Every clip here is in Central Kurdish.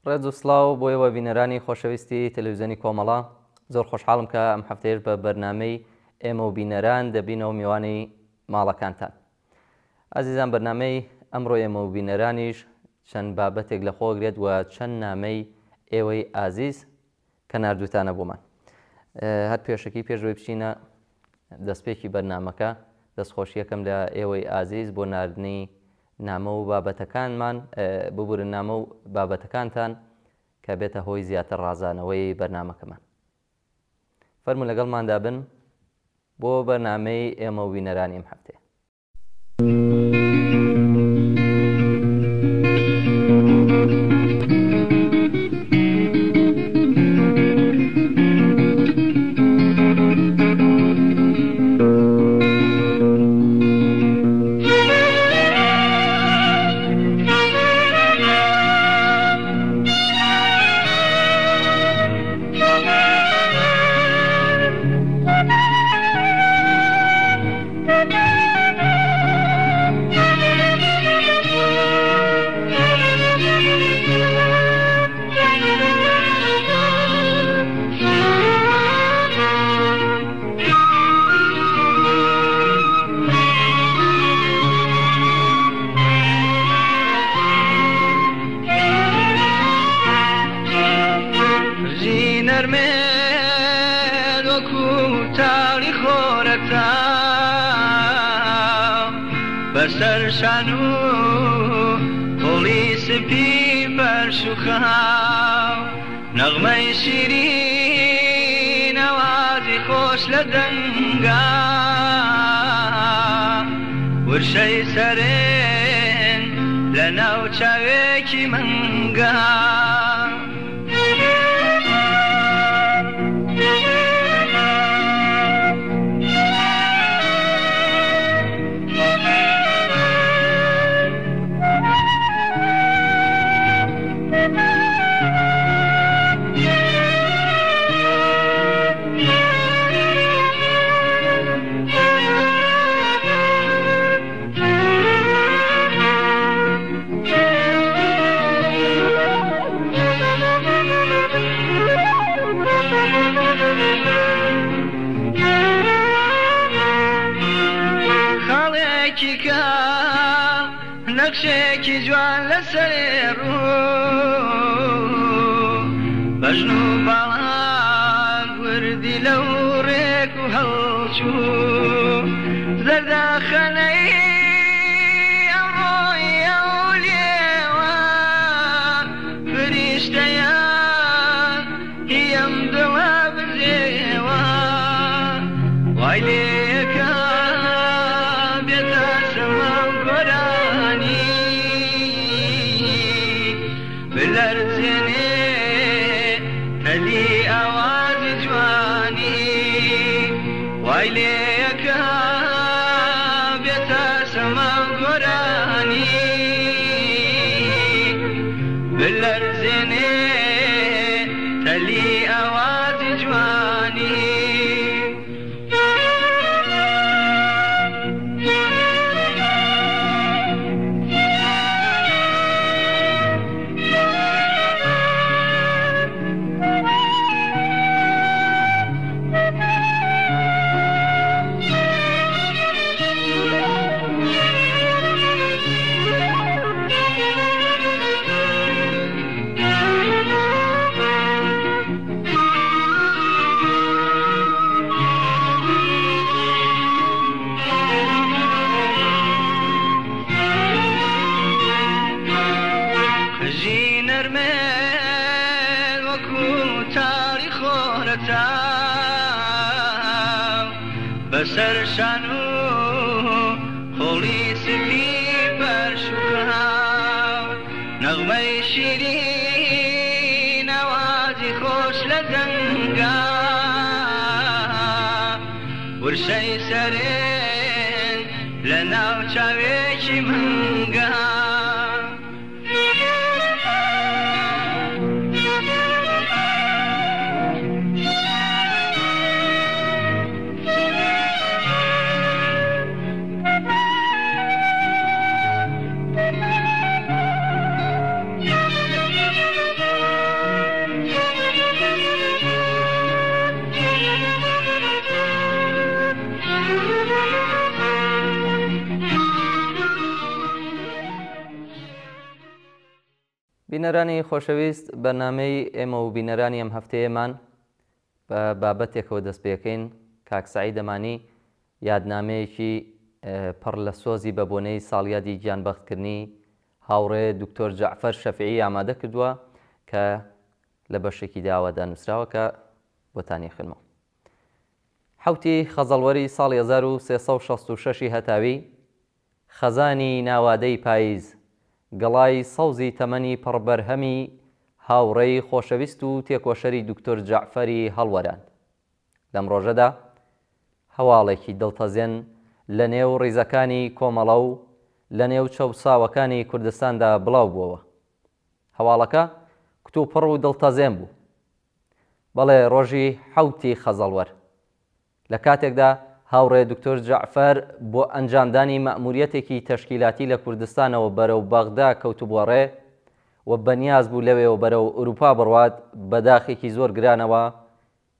ڕێز و سڵاو بۆ ئێوە بینەرانی خۆشەویستی تەلەویزیۆنی کۆمەڵە. زۆر خۆشحاڵم کە ئەم هەفتەیەش بە بەرنامەی ئێمە و بینەران دەبینەوە میوانی ماڵەکانتان. ئازیزان بەرنامەی ئەمڕۆ ئێمە و بینەرانیش چەند بابەتێک لە خۆگرێت و چەند نامەی ئێوەی ئازیز کە ناردووتانە بۆمان. هەر پێشەکی پێش ئەوەی بچینە دەستپێکی بەرنامەکە دەستخۆشیەکەم لە ئێوەی ئازیز بۆ ناردنی نامە و بابەتەکانمان ببورن نامە و بابەتەکانتان کە بێتە هۆی زیاتر ڕازانەوەی بەرنامەکەمان. فەرموون لەگەڵماندا بن بۆ بەرنامەی ئێمە و بینەرانی ئەم هەفتەیە. بەسەر شان و قۆڵی سپی بەرشوخاو نەغمەی شیرین ئاوازی خۆش لە دەنگا ورشەی سەرێن لە ناو چاوێکی منگا. نەخشێکی جوان لەسەر ڕوو بەژن و باڵان وردی لەو ڕێک و هەڵچوو زەرداخەنەی ئەمڕۆی ئەو لێوە فریشتەیان هیەم دڵە بزێوە وای لێکە بێتە سەما و گۆرانی بلەرزێنێ تەلی ئاوازی جوانی وای لێیەکە بێتە سەما و گۆرانی بلەرزێنێ تەلی ئاوازی جوانی. بەسەر شان و قۆڵی سپی بەرشوخاو نەغمەی شیرین ئاوازی خۆش لە دەنگا ورشەی سەرێن لە ناو چاوێکی منگا. بینەرانی خۆشەویست، بەرنامەی ئێمە و بینەرانی ئەم هەفتەیەمان بە بابەتێکەوە دەست پێکەین. کاک سەعید ئەمانی یادنامەیەکی پڕ لە سۆزی بە بۆنەی ساڵیادی گیانبەختکردنی هاوڕێ دکتۆر جەعفەر شەفیعی ئامادە کردووە کە لە بەشێکی داوادا نووسراوە کە بۆتانی خوێنمەوە. حەوتی خەزەڵوەری ساڵی 1366 ی هەتاوی، خەزانی ناوادەی پاییز، گەڵای سەوزی تەمەنی پڕ بەرهەمی هاوڕێی خۆشەویست و تێکۆشەری دوکتور جەعفەری هەڵوەراند. لەم ڕۆژەدا هەواڵێکی دڵتەزێن لە نێو ڕیزەکانی کۆمەڵە و لە نێو چەوساوەکانی کوردستاندا بڵاو بووەوە. هەواڵەکە کتوپڕ و دڵتەزێن بوو. بەڵێ ڕۆژی حەوتی خەزەڵوەر، لە کاتێکدا هاوڕێ دکتۆر جەعفەر بۆ ئەنجامدانی مەئموریەتێکی تەشکیلاتی لە کوردستانەوە بەرەو بەغدا کەوتبووە ڕێ و بەنیاز بوو لەوێوە بەرەو ئوروپا بڕوات، بە داخێکی زۆر گرانەوە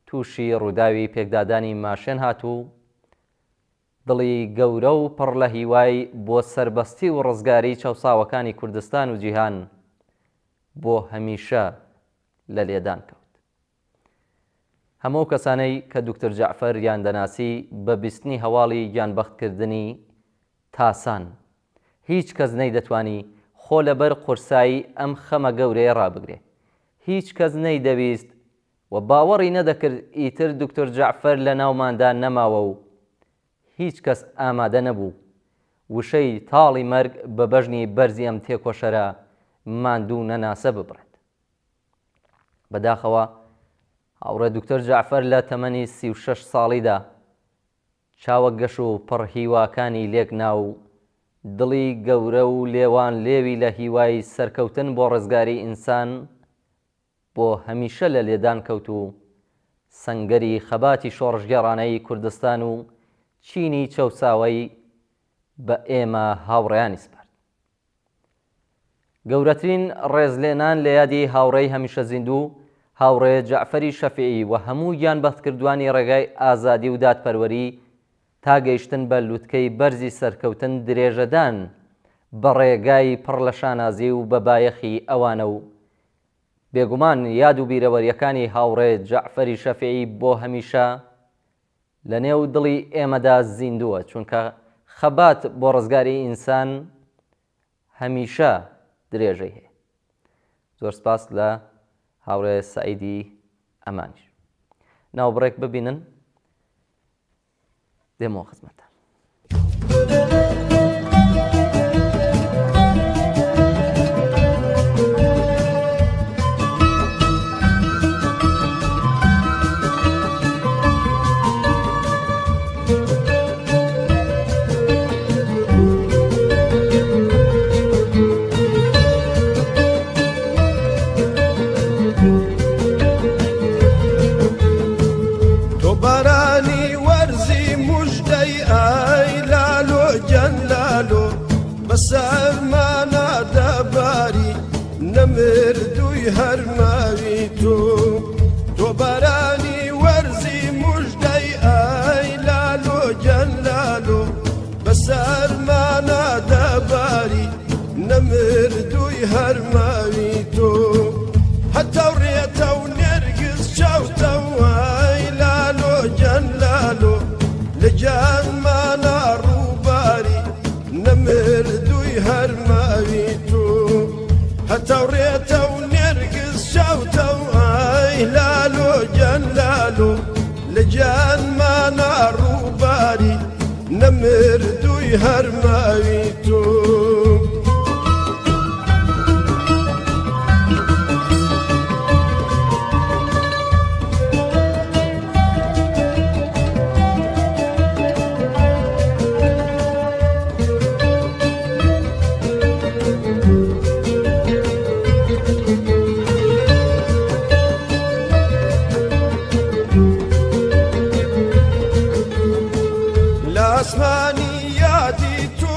تووشی ڕووداوی پێکدادانی ماشێن هات و دڵی گەورە و پڕ لە هیوای بۆ سەربەستی و ڕزگاریی چەوساوەکانی کوردستان و جیهان بۆ هەمیشە لە لێدان کەوت. هەموو ئەو کەسانەی کە دوکتور جەعفەر یان دەناسی بە بیستنی هەواڵی گیانبەختکردنی تاسان. هیچ کەس نەیدەتوانی خۆ لەبەر قورسایی ئەم خەمە گەورەیە ڕابگرێ. هیچ کەس نەیدەویست و باوەڕی نەدەکرد ئیتر دوکتور جەعفەر لە ناوماندا نەماوە و هیچ کەس ئامادە نەبوو وشەی تاڵی مەرگ بە بەژنی بەرزی ئەم تێکۆشەرە ماندوو نەناسە ببڕێت. بەداخەوە هاوڕێ دکتۆر جەعفەر لە تەمەنی 36 ساڵیدا چاوە گەش و پڕ هیواکانی لێک نا و دڵی گەورە و لێوان لێوی لە هیوای سەرکەوتن بۆ ڕزگاری ئینسان بۆ هەمیشە لە لێدان کەوت و سەنگەری خەباتی شۆڕشگێڕانەی کوردستان و چینی چەوساوەی بە ئێمە هاوڕێیانی سپارد. گەورەترین ڕێزلێنان لە یادی هاوڕێی هەمیشە زیندوو، هاوڕێ جەعفەری شەفیعی و هەموو گیانبەختکردووانی ڕێگای ئازادی و دادپەروەری تا گەیشتن بە لوتکەی بەرزی سەرکەوتن درێژەدان بە ڕێگای پڕ لە شانازی و بە بایەخی ئەوانە و بێگومان یاد و بیرەوەرییەکانی هاوڕێ جەعفەری شەفیعی بۆ هەمیشە لە نێو دڵی ئێمەدا زیندووە، چونکە خەبات بۆ ڕزگاری ئینسان هەمیشە درێژەی هەیە. زۆر سپاس لە هاوڕێ سەعیدی ئەمانیش. ناوبڕێک ببینن دێمەوە خزمەتتان. تۆ بارانی وەرزی مژدەی ئای لالۆ گیان لالۆ بەسەرمانا دەباری نەمردووی هەرماوی تۆ تۆ بارانی وەرزی مژدەی ئای لالۆ گیان لالۆ بەسەرمانا دەباری نەمردووی هەرماوی تۆ هەتا و ڕێتە و نێرگز چاوتەوە ئای لالۆ گیان لالۆ لە گیانمانا ڕووباری نەمردووی هەرماوی تۆ هەتا و ڕێتە و نێرگز چاوتەوە ئای لالۆ گیان لالۆ لە گیانمانا ڕووباری نەمردووی هەرماوی تۆ. لە ئاسمانی یادی تۆ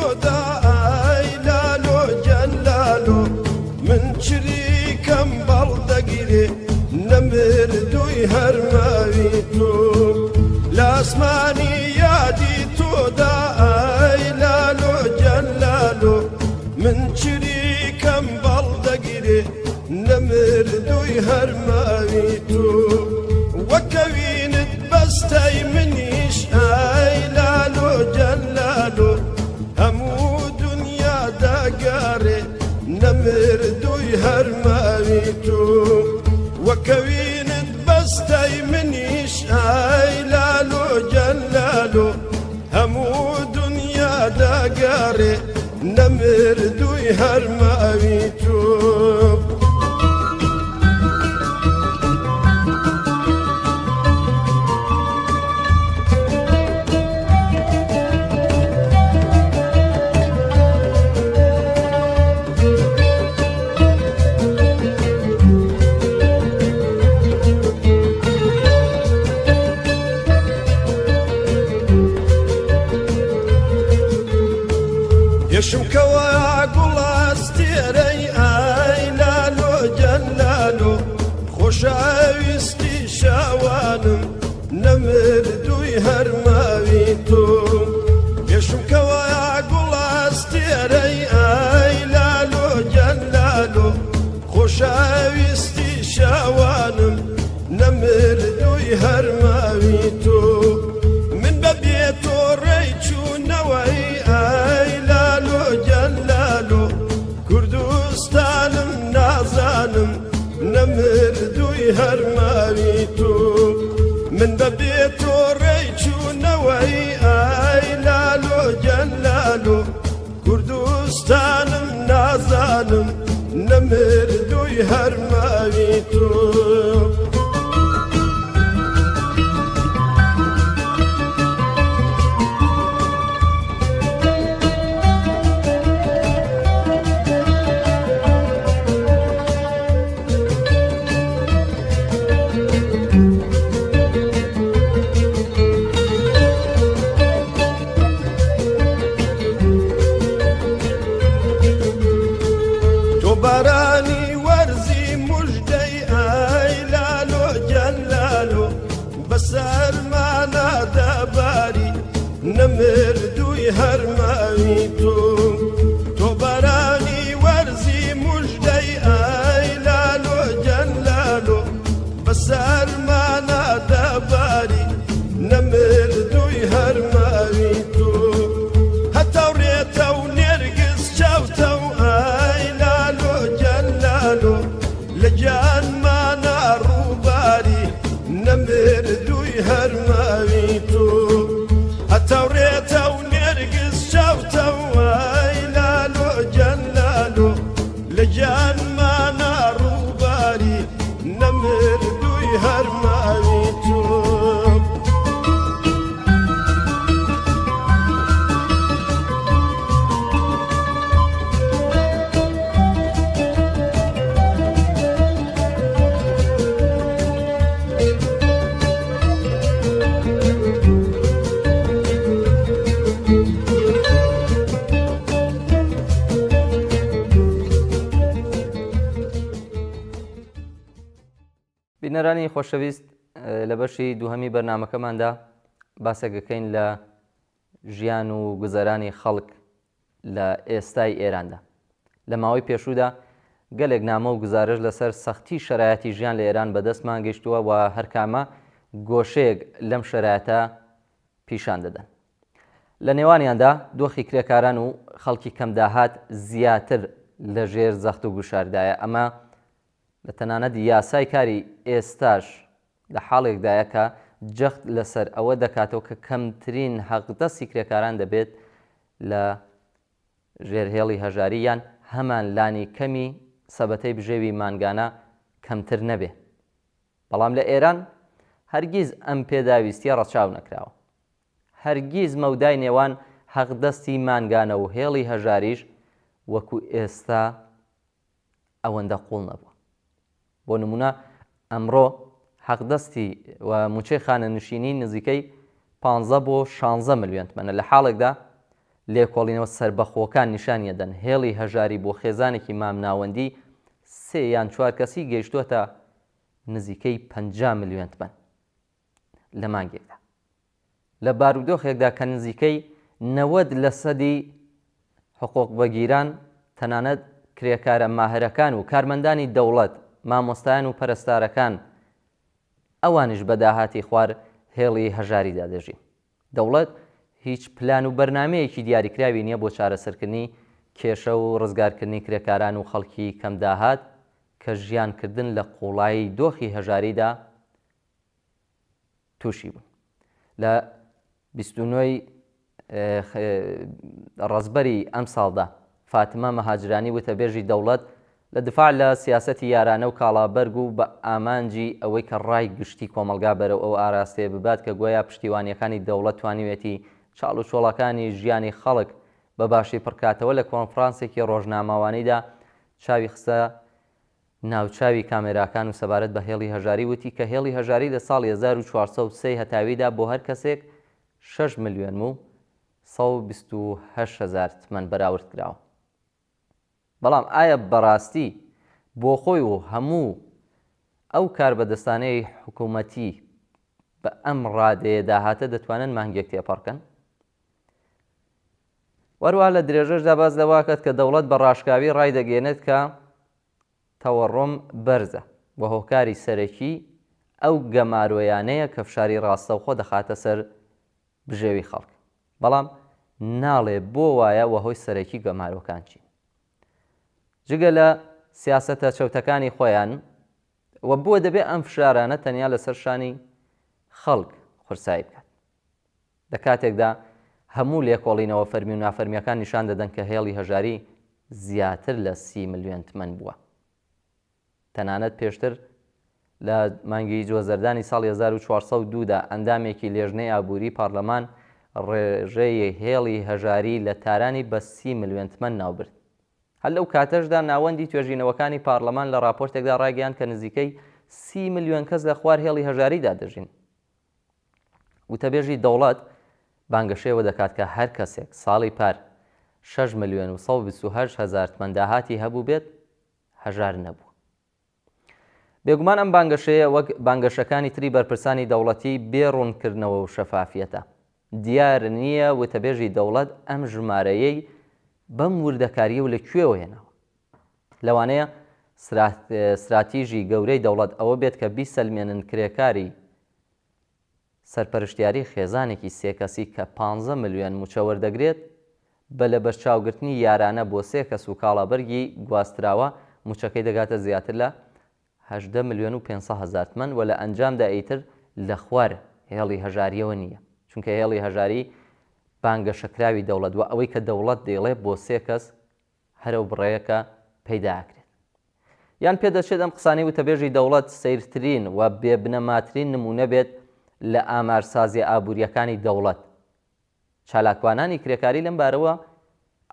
کەوینت بەستەی منیش ئای لالۆ گیان لالۆ هەموو دنیا دەگەڕێ نەمردووی هەر ماوی تۆ. یەشم کەوا گوڵ ئەستێرەی ئای لالۆ گیان لالۆ خۆشەویستی شاوانم نەمردووی هەر ماوی تۆ. پێشم کەوا گوڵ ئەستێرەی ئای لالۆ گیان لالۆ خۆشەویستی شاوانم نەمردووی هەر ماوی تۆ. من بەبێ تۆ ڕێی چوونەوەی ئای لالۆ گیان لالۆ کوردستانم نازانم نەمردووی هەر ماوی تۆ. من بەبێ تۆ ڕێی چوونەوەی ئای لالۆ گیان لالۆ کوردستانم نازانم نەمردووی هەر ماوی تۆ. تۆ بارانی وەرزی مژدەی ئای لالۆ گیان لالۆ بەسەرمانە دەباری نەمردووی هەر ماوی تۆ. تۆ بارانی وەرزی مژدەی ئای لالۆ گیان لالۆ بەسەرمانە دەباری نەمردووی هەر ماوی تۆ. هەتاو ڕێتە و نێرگز چاوتە و ئای لالۆ گیان لالۆ لە گیانمانە ڕووباری نەمردووی هەر ماوی تۆ. هەتاو ڕێتە و نێرگز چاوتە و ئای لالۆ گیان لالۆ لە گیانمانە ڕووباری نەمردووی هەر ماوی تۆ. بینەرانی خۆشەویست، لە بەشی دووهەمی بەرنامەکەماندا باسێکەکەین لە ژیان و گوزەرانی خەڵک لە ئێستای ئێراندا. لە ماوەی پێشوودا گەلێک نامە و گزارش لەسەر سەختی شەرایەتی ژیان لە ئێران بەدەستمان گەیشتووە و هەرکامە گۆشەیەک لەم شەرایەتە پیشان دەدەن. لە نێوانیاندا دۆخی کرێکاران و خەڵکی کەمداهات زیاتر لە ژێر زەخت و گوشاردایە. ئەمە لە تەنانەت یاسای کاری ئێستاش لە حاڵێکدایە کە جەخت لەسەر ئەوە دەکاتەوە کە کەمترین حەقدەستی کرێکاران دەبێت لە ژێرهێڵی هەژاری یان هەمان لانی کەمی سەبەتەی بژێوی مانگانە کەمتر نەبێ. بەڵام لە ئێران هەرگیز ئەم پێداویستیە ڕەچاو نەکراوە. هەرگیز مەودای نێوان حەقدەستی مانگانە و هێڵی هەژاریش وەکو ئێستا ئەوەندە قوڵ نەبووە. بۆ نمونە ئەمڕۆ حەقدەستی و موچەی خانەنشینی نزیکەی 15 بۆ 16 ملیۆن تمەنە، لە حاڵێکدا لێکۆڵینەوە سەربەخۆکان نیشانیەدەن هێڵی هەژاری بۆ خێزانێکی مامناوەندی 3 یان 4 کەسی گەیشتووەتە نزیکەی 50 ملیۆن تمەن لە مانگێکدا. لە بارودۆخێکدا کە نزیکەی 90% حقوق بەگیران، تەنانەت کرێکارە ماهرەکان و کارمەندانی دەوڵەت، مامۆستایان و پەرستارەکان، ئەوانیش بە داهاتی خوار هێڵی هەژاریدا دەژین. دەوڵەت هیچ پلان و بەرنامەیەکی دیاریکراوی نییە بۆ چارەسەرکردنی کێشە و ڕزگارکردنی کرێکاران و خەڵکی کەمداهات کە ژیانکردن لە قووڵایی دۆخی هەژاریدا تووشی بوون. لە 29 ی ڕەزبەری ئەمساڵدا، فاتمە مەهاجرانی وتەبێژی دەوڵەت لە دفاع لە سیاسەتی یارانە و کاڵابەرگ و بە ئامانجی ئەوەی کە ڕای گشتی کۆمەڵگا بەرەو ئەو ئاراستەیە ببات کە گۆیا پشتیوانییەکانی دەوڵەت توانیویەتی چاڵ و چۆڵەکانی ژیانی خەڵک بە باشی پڕکاتەوە لە کۆنفرانسێکی ڕۆژنامەوانیدا چاوی خستە ناوچاوی کامێراکان و سەبارەت بە هێڵی هەژاری وتی کە هێڵی هەژاری لە ساڵی 1403 هەتاویدا بۆ هەر کەسێک 6 ملیۆن و 128 هەزار تمەن بەراورد کراوە. بەڵام ئایا بەڕاستی بۆخۆی و هەموو ئەو کاربەدەستانەی حکوومەتی بە ئەم ڕادەیە داهاتە دەتوانن مانگێک تێپەڕکەن؟ وەروەها لە درێژەشدا باس لەوە کرد کە دەوڵەت بە ڕاشکاوی ڕایدەگەیەنێت کە تەوەڕۆم بەرزە و هۆکاری سەرەکی ئەو گەمارۆیانەیە کە فشاری ڕاستەوخۆ دەخاتە سەر بژێوی خەڵک، بەڵام ناڵێ بۆ وایە و هۆی سەرەکی گەمارۆکان چین. جگە لە سیاسەتە چەوتەکانی خۆیان و بۆ دەبێ ئەم فشارانە تەنیا لەسەر شانی خەڵک قورسایی بکات. لە کاتێکدا هەموو لێکۆڵینەوە فەرمی و نافەرمییەکان نیشان دەدەن کە هێڵی هەژاری زیاتر لە 30 ملیۆن تمەن بووە. تەنانەت پێشتر لە مانگی جۆزەردانی ساڵی 1402 دا ئەندامێکی لێژنەی ئابووری پارلەمان ڕێژەی هێڵی هەژاری لە تارانی بە 30 ملیۆن تمەن ناوبرد. هەر لەو کاتەشدا ناوەندی توێژینەوەکانی پارلەمان لە ڕاپۆرتێکدا ڕایگەیاند کە نزیکەی 30 ملیۆن کەس لە خوار هێڵی هەژاریدا دەژین. وتەبێژی دەوڵەت بانگەشەی ئەوە دەکات کە هەر کەسێک ساڵی پار 6 ملیۆن و 128 هەزار تمەن داهاتی هەبووبێت هەژار نەبووە. بێگومان ئەم بانگەشەیە وەک بانگەشەکانی تری بەرپرسانی دەوڵەتی بێ ڕوونکردنەوە و شەفافیەتە. دیار نییە وتەبێژی دەوڵەت ئەم ژمارەیەی بەم وردەکارییە و لە کوێوە هێناوە. لەوانەیە ستراتیژی گەورەی دەوڵەت ئەوە بێت کە بیسەلمێنن کرێکاری سەرپەرشتیاری خێزانێکی سێ کەسی کە پانزە ملیۆن مووچە وەردەگرێت، بە لەبەرچاوگرتنی یارانە بۆ سێ کەس و کاڵابەرگی گواستراوە، مووچەکەی دەگاتە زیاتر لە 18 ملیۆن و 500 هەزار تمەن و لە ئەنجامدا ئیتر لە خوار هێڵی هەژارییەوە نییە، چونکە هێڵی هەژاری بانگەشەکراوی دەوڵەت و ئەوەی کە دەوڵەت دەیڵێ بۆ سێ کەس هەر ئەو بڕەیە کە پەیدا ئەکرێت. یان پێدەچێت ئەم قسانەی وتەبێژی دەوڵەت سەیرترین و بێبنەماترین نموونە بێت لە ئامارسازیە ئابوورییەکانی دەوڵەت. چالاکوانانی کرێکاری لەم بارەوە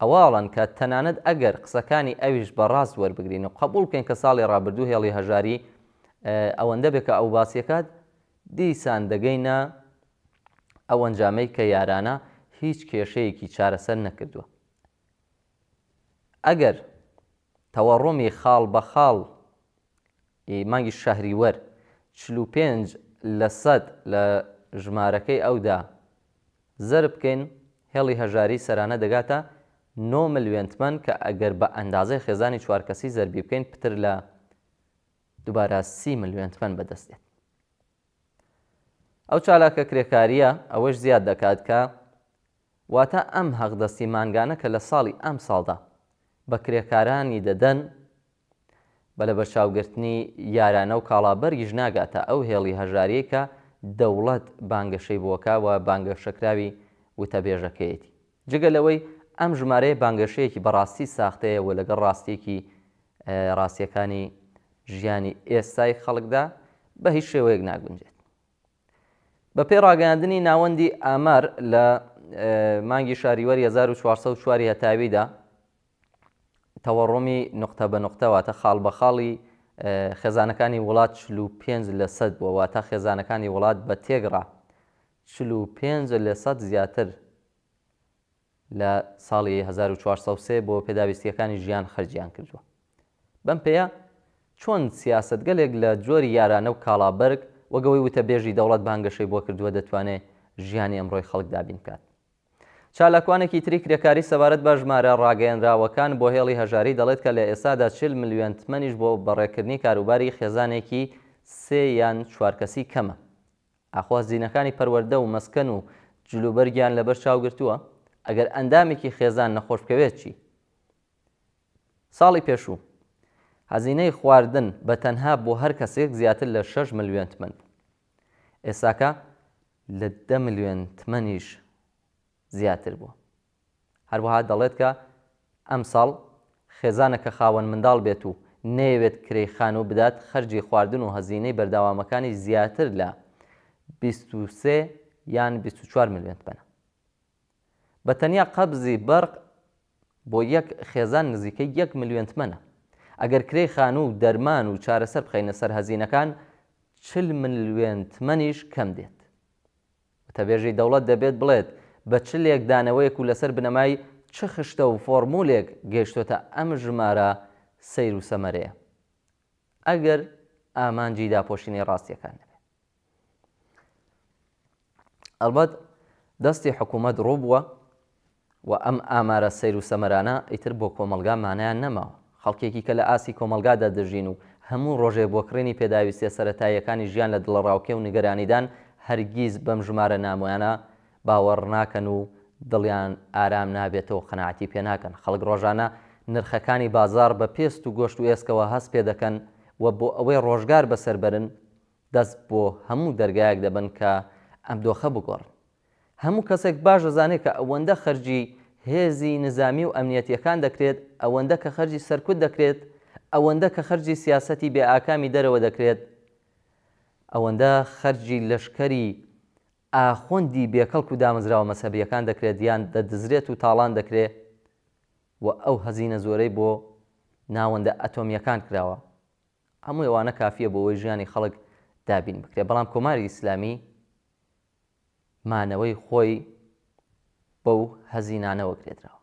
ئەوە ئەڵێن کە تەنانەت ئەگەر قسەکانی ئەویش بە ڕاست وەربگرین و قەبووڵ بکەین کە ساڵی ڕابردوو هێڵی هەژاری ئەوەندە بێ کە ئەو باسی ئەکات، دیسان دەگەینە ئەو ئەنجامەی کە یارانە هیچ کێشەیەکی چارەسەر نەکردووە. ئەگەر تەوەڕۆمی خاڵ بە خاڵ ی مانگی شەهریوەر 45 لە سەد لە ژمارەکەی ئەودا زەرب بکەین هێڵی هەژاری سەرانە دەگاتە 9 ملیۆن تمەن کە ئەگەر بە ئەندازەی خێزانی چوار کەسی زەربی بکەین پتر لە دووبارە 30 ملیۆن تمەن بەدەست دێت. ئەو چالاکە کرێکارییە ئەوەش زیاد دەکات کە واتە ئەم هەقدەستی مانگانە کە لە ساڵی ئەمساڵدا بە کرێکارانی دەدەن، بە لەبەرچاوگرتنی یارانە و کاڵابەرگیش ناگاتە ئەو هێڵی هەژارییەی کە دەوڵەت بانگەشەی بۆکا و بانگەشەکراوی وتەبێژەکەیەتی. جگە لەوەی ئەم ژمارەیە بانگەشەیەکی بەڕاستی ساختەیە و لەگەڵ ڕاستییەکی ڕاستییەکانی ژیانی ئێستای خەڵکدا بە هیچ شێوەیەک ناگونجێت. بەپێی ڕاگەیاندنی ناوەندی ئامار لە مانگی شەهریوەری 1404 هەتاویدا تەوەڕۆمی نقطە بە نقطە واتە خاڵ بە خاڵی خێزانەکانی وڵات 45 لە سەد بووە واتە خێزانەکانی وڵات بە تێگڕا 45 لە سەد زیاتر لە ساڵی 1403 بۆ پێداویستییەکانی ژیان خەرجیان کردووە. بەم پێیە چۆن سیاسەتگەلێک لە جۆری یارانە و کاڵابەرگ وەک ئەوەی وتەبێژی دەوڵەت بانگەشەی بۆ کردووە دەتوانێ ژیانی ئەمڕۆی خەڵک دابین بکات؟ چالاکوانێکی تری کرێکاری سەبارەت بە ژمارە ڕاگەیەنراوەکان بۆ هێڵی هەژاری دەڵێت کە لە ئێستادا 40 ملیۆن تمەنیش بۆ بەڕێکردنی کاروباری خێزانێکی سێ یان چوار کەسی کەمە. ئاخۆ هەزینەکانی پەروەردە و مەسکەن و جلوبەرگیان لەبەر چاو گرتووە؟ ئەگەر ئەندامێکی خێزان نەخۆش بکەوێت چی؟ ساڵی پێشوو. هەزینەی خواردن بە تەنها بۆ هەر کەسێک زیاتر لە شەش ملیۆن تمەن بوو. ئێستاکە لە دە ملیۆن تمەنیش زیاتر بووە. هەروەها دەڵێت کە ئەمساڵ خێزانە کە خاوەن منداڵ بێت و نەیەوێت کرێی خانوو بدات خەرجی خواردن و هەزینەی بەردەوامەکانی زیاتر لە 23 یان 24 ملیۆن تمەنە. بە تەنیا قەبزی بەرق بۆ یەک خێزان نزیکەی یەک ملیۆن تمەنە. ئەگەر کرێی خانوو و دەرمان و چارەسەر بخەینە سەر هەزینەکان 40 ملیۆن تمەنیش کەم دێت. وتەبێژی دەوڵەت دەبێت بڵێت بە چ لێکدانەوەیەک و لەسەر بنەمای چ خشتە و فۆرمولێک گەیشتۆتە ئەم ژمارە سەیر و سەمەرەیە ئەگەر ئامانجی داپۆشینی ڕاستیەکان نەبێت. ئەڵبەت دەستی حکوومەت ڕوو بووە و ئەم ئامارە سەیر و سەمەرانە ئیتر بۆ کۆمەڵگا مانایان نەماوە. خەڵکێکی کە لە ئاستی کۆمەڵگادا دەژین و هەموو ڕۆژێک بۆ کڕینی پێداویستیە سەرەتاییەکانی ژیان لە دڵەڕاوکێ و نیگەرانیدان هەرگیز بەم ژمارە نامۆیانە باوەڕ ناکەن و دڵیان ئارام نابێتەوە و قەناعەتی پێ ناکەن. خەڵک ڕۆژانە نرخەکانی بازاڕ بە پێست و گۆشت و ئێسکەوە هەست پێ دەکەن و بۆ ئەوەی ڕۆژگار بەسەر بەرن دەست بۆ هەموو دەرگایەک دەبەن کە ئەم دۆخە بگۆڕن. هەموو کەسێک باش دەزانێت کە ئەوەندە خەرجی هێزی نزامی و ئەمنیەتیەکان دەکرێت، ئەوەندە کە خەرجی سەرکوت دەکرێت، ئەوەندە کە خەرجی سیاسەتی بێ ئاکامی دەرەوە دەکرێت، ئەوەندە خەرجی لەشکەری ئاخوندی بێکەڵک و دامەزراوە مەزهەبیەکان دەکرێت یان دەدزرێت و تاڵان دەکرێ و ئەو هەزینە زۆرەی بۆ ناوەندە ئەتۆمیەکان کراوە. هەموو ئەوانە کافیە بۆ ئەوەی ژیانی خەڵک دابین بکرێت، بەڵام کۆماری ئیسلامی مانەوەی خۆی بەو هەزینانەوە گرێدراوە.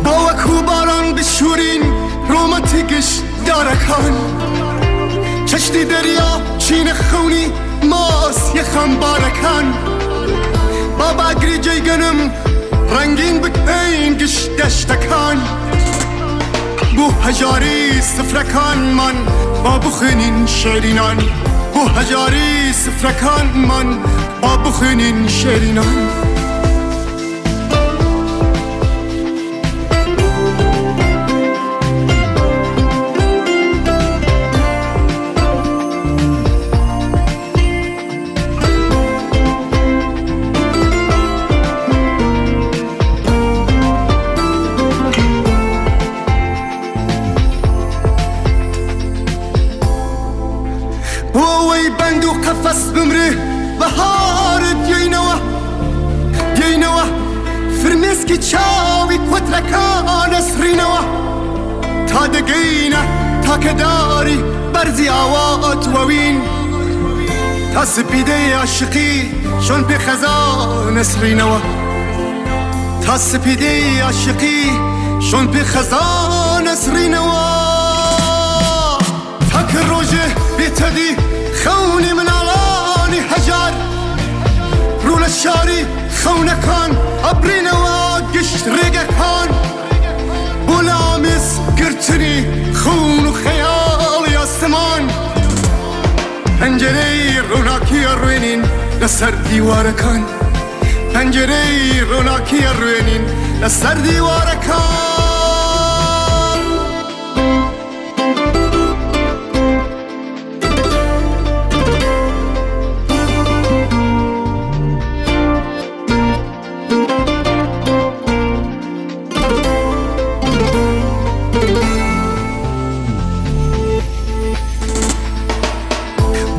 با وەکو باران بشورین ڕوومەتی گشت دارەکان چەشتی دەریا چینە خەونی ماسیە خەمبارەکان با باگری جێی گەنم ڕەنگین بکەین گشت دەشتەکان بۆ هەژاری سفرەکانمان با بخوێنین شێرینان بۆ هەژاری سفرەکانمان با بخوێنین شێرینان. بۆ ئەوەی بەند و قەفەس بمرێ بەهارت دێینەوە دێینەوە فرمێسکی چاوی کۆترەکان ئەسڕینەوە تا دەگەینە تاکەداری بەرزی ئاوات وەوین تا سپیدەی عاشقی چۆن پێ خەزان ئەسڕینەوە تا سپیدەی عاشقی چۆن پێ خەزان ئەسڕینەوە تاکە ڕۆژێ بێتەدی خەونی مناڵانی هەژار ڕوو لە شاری خەونەکان ئەبرینەوە گشت ڕێگەکان بۆ لە ئامێز گرتنی خەون و خەیاڵی ئاسمان پەنجەرەی ڕووناکی ئەڕوێنین لەسەر دیوارەکان پەنجەرەی ڕووناکی ئەڕوێنین لەسەر دیوارەکان.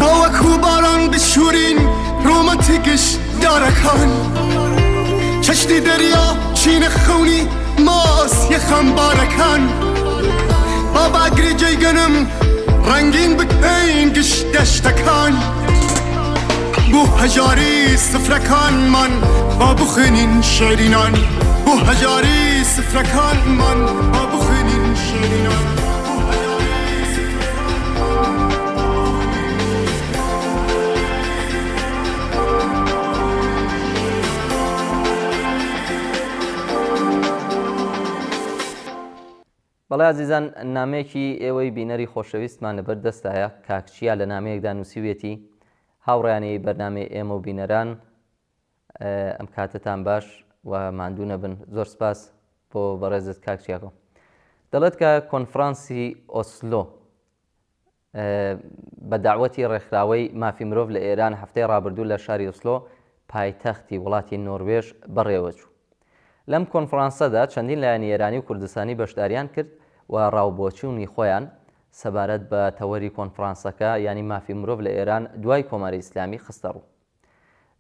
با وەکو باران بشورین ڕوومەتی گشت دارەکان چەشتی دەریا چینە خەونی ماسیە خەمبارەکان با باگری جێی گەنم ڕەنگین بکەین گشت دەشتەکان بۆ هەژاری سفرەکانمان با بخوێنین شێرینان بۆ هەژاری سفرەکانمان با بخوێنین بەڵێ ئازیزان نامەیەکی ئێوەی بینەری خۆشەویستمان لەبەر دەستایە کاک چیا لە نامەیەکدا نووسیویەتی هاوڕێیانی بەرنامەی ئێمە و بینەران ئەم کاتەتان باش و ماندوو نەبن زۆر سپاس بۆ بەڕێزت کاک چیاکۆ دەڵێت کە کۆنفرانسی ئۆسلۆ بە داوەتی ڕێکخراوەی مافی مرۆڤ لە ئێران هەفتەی ڕابردوو لە شاری ئۆسلۆ پایتەختی وڵاتی نۆروێژ بەڕێوەچوو. لەم کۆنفرانسەدا چەندین لایەنی ئێرانی و کوردستانی بەشداریان کرد و ڕاوبۆچوونی خۆیان سەبارەت بە تەوەری کۆنفرانسەکە یانی مافی مرۆڤ لە ئێران دوای کۆماری ئیسلامی خستەڕوو.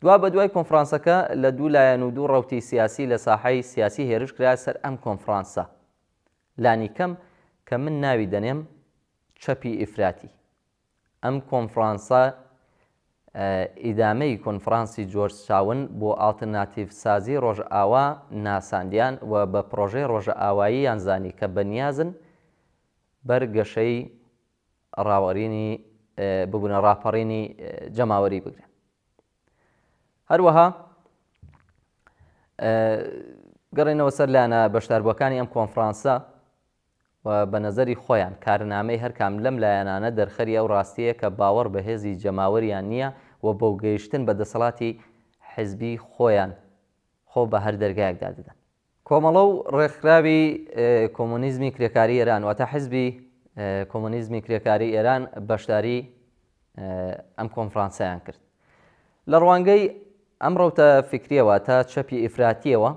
دوابەدوای کۆنفرانسەکە لە دوو لایەن و دوو ڕەوتی سیاسی لە ساحەی سیاسی هێرش کرایە سەر ئەم کۆنفرانسە. لانیکەم کە من ناوی دەنێم چەپی ئیفراتی. ئەم کۆنفرانسە ئیدامەی کۆنفرانسی جۆرج تاون بۆ ئاڵترناتیڤسازی ڕۆژئاوا ناساندیان و بە پڕۆژەی ڕۆژئاواییان زانی کە بەنیازن بەر گەشەی ڕاوەرینی ببونە ڕاپەڕینی جەماوەری بگرن. هەروەها گەڕێنەوە سەر لایەنە بەشداربووەکانی ئەم کۆنفرانسە و بە نەزەری خۆیان کارنامەی هەر کام لەم لایەنانە دەرخەری ئەو ڕاستیەیە کە باوەڕ بە هێزی جەماوەریان نییە و بۆ گەیشتن بە دەسەڵاتی حیزبی خۆیان خۆ بە هەر دەرگایەکدا دەدەن. کۆمەڵە و ڕێکخراوی کۆمۆنیزمی کرێکاری ئێران واتە حیزبی کۆمۆنیزمی کرێکاری ئێران بەشداری ئەم کۆنفرانسەیان کرد. لە ڕوانگەی ئەم ڕەوتە فیکریەوە تا چەپی ئیفراتیەوە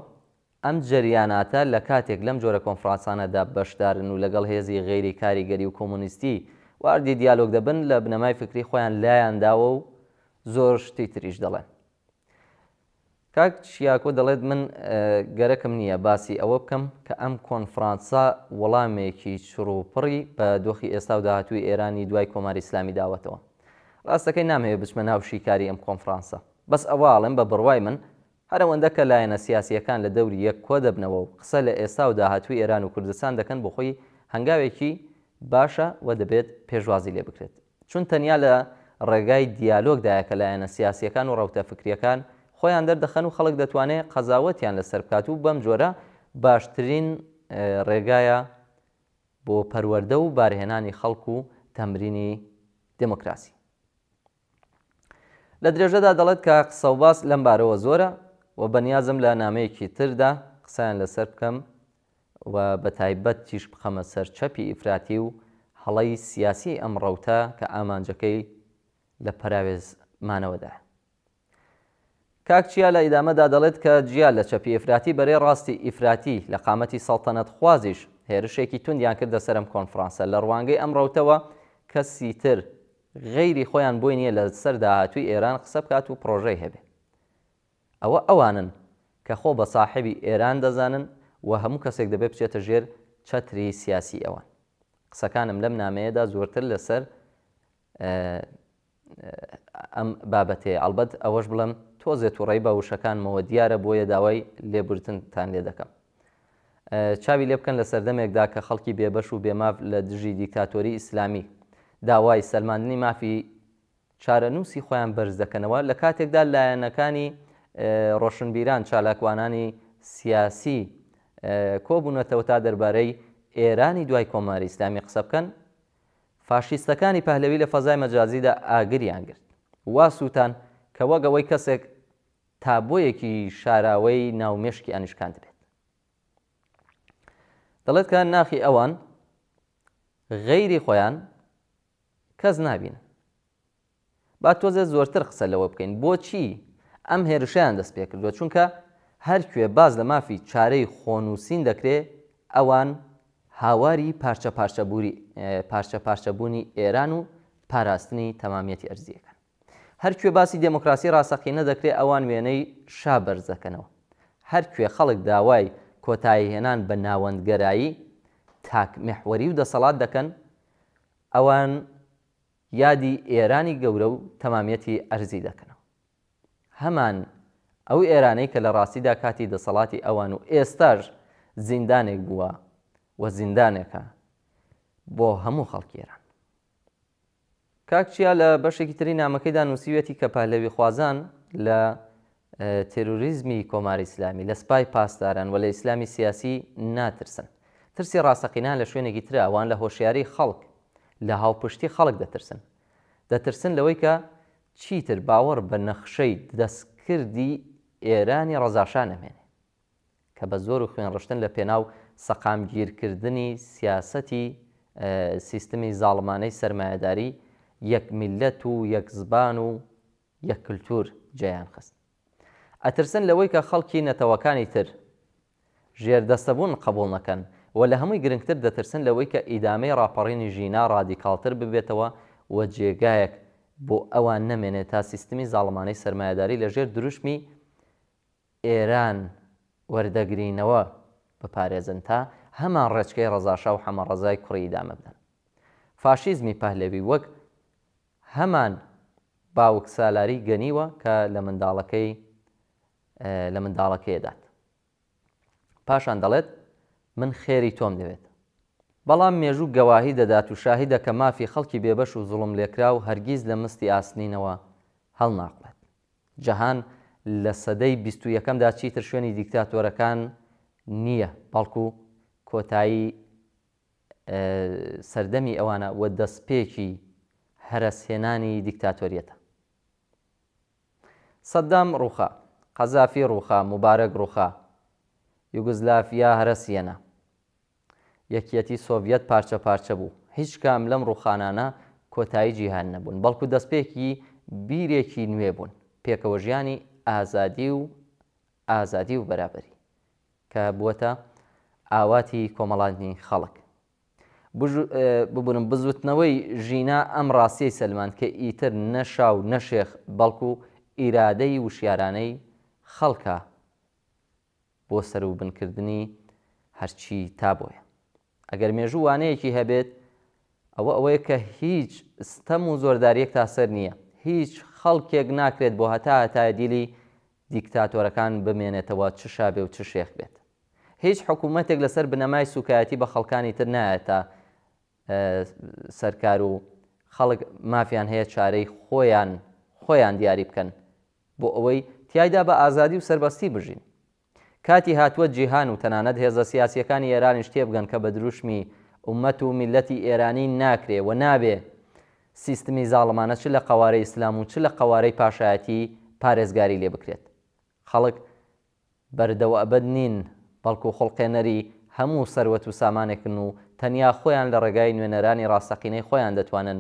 ئەم جەریاناتە لە کاتێک لەم جۆرە کۆنفرانسانەدا بەشدارن و لەگەڵ هێزی غەیری کاریگەری و کۆمۆنیستی واردی دیالۆگ دەبن لە بنەمای فکری خۆیان لایان داوە و زۆر شتی تریش دەڵێن. کاک چیاکۆ دەڵێت من گەرەکم نییە باسی ئەوە بکەم کە ئەم کۆنفرانسە وەڵامێکی چڕوپڕی بە دۆخی ئێستا و داهاتووی ئێرانی دوای کۆماری ئیسلامی داوەتەوە. ڕاستەکەی نامهەوێ بچمە ناو شیکاری ئەم کۆنفرانسە. بەس ئەوە ئەڵێم بە بڕوای من هەر ئەوەندە کە لایەنە سیاسییەکان لە دەوری یەک کۆدەبنەوە و قسە لە ئێستا و داهاتووی ئێران و کوردستان دەکەن بۆخۆی هەنگاوێکی باشە و دەبێت پێشوازی لێ بکرێت. چون تەنیا لە ڕێگای دیالۆگدایە کە لایەنە سیاسییەکان و ڕەوتە فکرییەکان خۆیان دەردەخەن و خەڵک دەتوانێ قەزاوەتیان لەسەر بکات و بەم جۆرە باشترین ڕێگایە بۆ پەروەردە و بارهێنانی خەڵک و تەمرینی دێمۆکراسی. لە درێژەدا دەڵێت کە قسەوباس لەم بارەوە زۆرە و بەنیازم لە نامەیەکی تردا قسەیان لەسەر بکەم و بەتایبەت تیشک بخەمە سەر چەپی ئیفراتی و هەڵەی سیاسیی ئەم ڕەوتە کە ئامانجەکەی لە پەراوێز مانەوەدایە. کاک چیا لە ئیدامەدا دەڵێت کە جیا لە چەپی ئیفراتی بەرەی ڕاستی ئیفراتی لە قامەتی سەڵتەنەتخوازیش هێرشێکی توندیان کردە سەر ئەم کۆنفرانسە لە ڕوانگەی ئەم ڕەوتەوە کەسی تر غەیری خۆیان بۆی نییە لە سەر داهاتووی ئێران قسە بکات و پڕۆژەی هەبێ. ئەوە ئەوانن کە خۆ بە ساحێبی ئێران دەزانن و هەموو کەسێک دەبێ بچێتە ژێر چەتری سیاسی ئەوان. قسەکانم لەم نامەیەدا زۆرتر لە سەر ئەم بابەتەیە. ئەڵبەت ئەوەش بڵێم تۆزێ توڕەیی بە وشەکانمەوە دیارە بۆیە داوای لێبوردنتان لێ دەکەم. چاوی لێ بکەن لە سەردەمێکدا کە خەڵکی بێبەش و بێماف لە دژی دیکتاتۆری ئیسلامی داوای سەلماندنی مافی چارەنووسی خۆیان بەرز دەکەنەوە لە کاتێکدا لایەنەکانی ڕۆشنبیران چالاکوانانی سیاسی کۆبوونەتەوە تا دەربارەی ئێرانی دوای کۆماری ئیسلامی قسە بکەن فاشیستەکانی پەهلەوی لە فەزای مەجازیدا ئاگریان گرت وا سووتان کە وەک ئەوەی کەسێک تابۆیەکی شاراوەی ناو مێشکیانی شکاندبێت. دەڵێت کە ناخی ئەوان غەیری خۆیان کەس نابینن. با تۆزێ زۆرتر قسە لەوە بکەین بۆچی ئەم هێرشەیان دەست پێکردووە چونکە هەر کوێ باس لە مافی چارەی خۆنووسین دەکرێ ئەوان هاواری پارچە پارچە پارچەبوونی ئێران و پاراستنی تەمامیەتی ئەرزییەکەن. هەر کوێ باسی دێمۆکراسی ڕاستەقینە دەکرێ ئەوان وێنەی شا بەرز دەکەنەوە. هەر کوێ خەڵک داوای کۆتاییهێنان بە ناوەندگەرایی، تاک میحوەری و دەسەڵات دەکەن، ئەوان یادی ئێرانی گەورە و تەمامیەتی ئەرزی دەکەنەوە. هەمان ئەو ئێرانەی کە لە ڕاستیدا کاتی دەسەڵاتی ئەوان و ئێستاش زیندانێک بووە و زیندانێکە. بۆ هەموو خەڵکی ئێران. کاک چیا لە بەشێکی تری نامەکەیدا نووسیویەتی کە پەهلەویخوازان لە تێرۆریزمی کۆماری ئیسلامی، لە سپای پاسداران و لە ئیسلامی سیاسی ناترسن. ترسی ڕاستەقینەیان لە شوێنێکی ترە، ئەوان لە هۆشیاریی خەڵک، لە هاوپشتی خەڵک دەترسن. دەترسن لەوەی کە چیتر باوەڕ بە نەخشەی دەستکردی ئێرانی ڕەزاشا نەمێنێ. کە بە زۆر و خوێنڕشتن لە پێناو سەقامگیرکردنی سیاسەتی سیستمی زاڵمانەی سەرمایەداری یەک میللەت و یەک زبان و یەک کلتور جێیان خست. ئەترسن لەوەی کە خەڵکی نەتەوەکانی تر ژێردەستەبوون قەبوڵ نەکەن و لە هەمووی گرنگتر دەترسن لەوەی کە ئیدامەی ڕاپەڕینی ژینا ڕادیکاڵتر ببێتەوە و جێگایەک بۆ ئەوان نەمێنێ تا سیستمی زاڵمانەی سەرمایەداری لە ژێر دروشمی ئێران وەردەگرینەوە بپارێزن تا هەمان ڕێچکەی ڕەزاشا و حەمەڕەزای کوڕی ئیدامە بدەن. فاشیزمی پەهلەوی وەک هەمان باوکسالاری گەنیوە کە لە منداڵەکەی لە منداڵەکەی دات. پاشان دەڵێت من خێری تۆم دەوێت. بەڵام مێژوو گەواهی دەدات و شاهیدە کە مافی خەڵکی بێبەش و زوڵملێکراو هەرگیز لە مستی ئاسنینەوە هەڵناقڵێت. جەهان لە سەدەی 21ەمدا چیتر شوێنی دیکتاتۆرەکان نییە، بەڵکو کۆتایی سەردەمی ئەوانە و دەستپێکی هەرەسهێنانی دیکتاتۆریەتە. سەدام ڕووخا، قەزافی ڕووخا، موبارەک ڕووخا، یوگزلافیا هەرەسیەنا. یەکیەتی سۆڤیەت پارچە پارچە بوو. هیچ کام لەم ڕووخانانە کۆتایی جیهان نەبوون، بەڵکو دەستپێکی بیرێکی نوێ بوون، پێکەوەژیانی ئازادی و ئازادی و بەرابەری، کە بووەتە ئاواتی کۆمەڵانی خەڵک. ببورن بزوتنەوەی ژینا ئەم ڕاستیەی سەلماند کە ئیتر نە شا و نە شێخ بەڵکو ئیرادەی وشیارانەی خەڵکە بۆ سەروبنکردنی هەرچی تابۆیە. ئەگەر مێژوو وانەیەکی هەبێت ئەوە ئەوەیە کە هیچ ستەم و زۆرداریەک تا سەر نییە، هیچ خەڵکێک ناکرێت بۆ هەتا هەتایە دیلی دیکتاتۆرەکان بمێنێتەوە چ شا بێ و چ شێخ بێت. هیچ حکوومەتێک لەسەر بنەمای سووکایەتی بە خەڵکانی تر نایەتە سەرکار و خەڵک مافیان هەیە چارەی خۆیان خۆیان دیاری بکەن بۆ ئەوەی تیایدا بە ئازادی و سەربەستی بژین. کاتی هاتووە جیهان و تەنانەت هێزە سیاسییەکانی ئێرانیش تێبگەن کە بە دروشمی ئوممەت و میللەتی ئێرانی ناکرێ و نابێ سیستمی زاڵمانە چ لە قەوارەی ئیسلام و چ لە قەوارەی پاشایەتی پارێزگاری لێ بکرێت. خەڵک بەردە و ئەبەد نین، بەڵکو خوڵقێنەری هەموو سەروەت و سامانێکن و تەنیا خۆیان لە ڕێگای نوێنەرانی ڕاستەقینەی خۆیان دەتوانن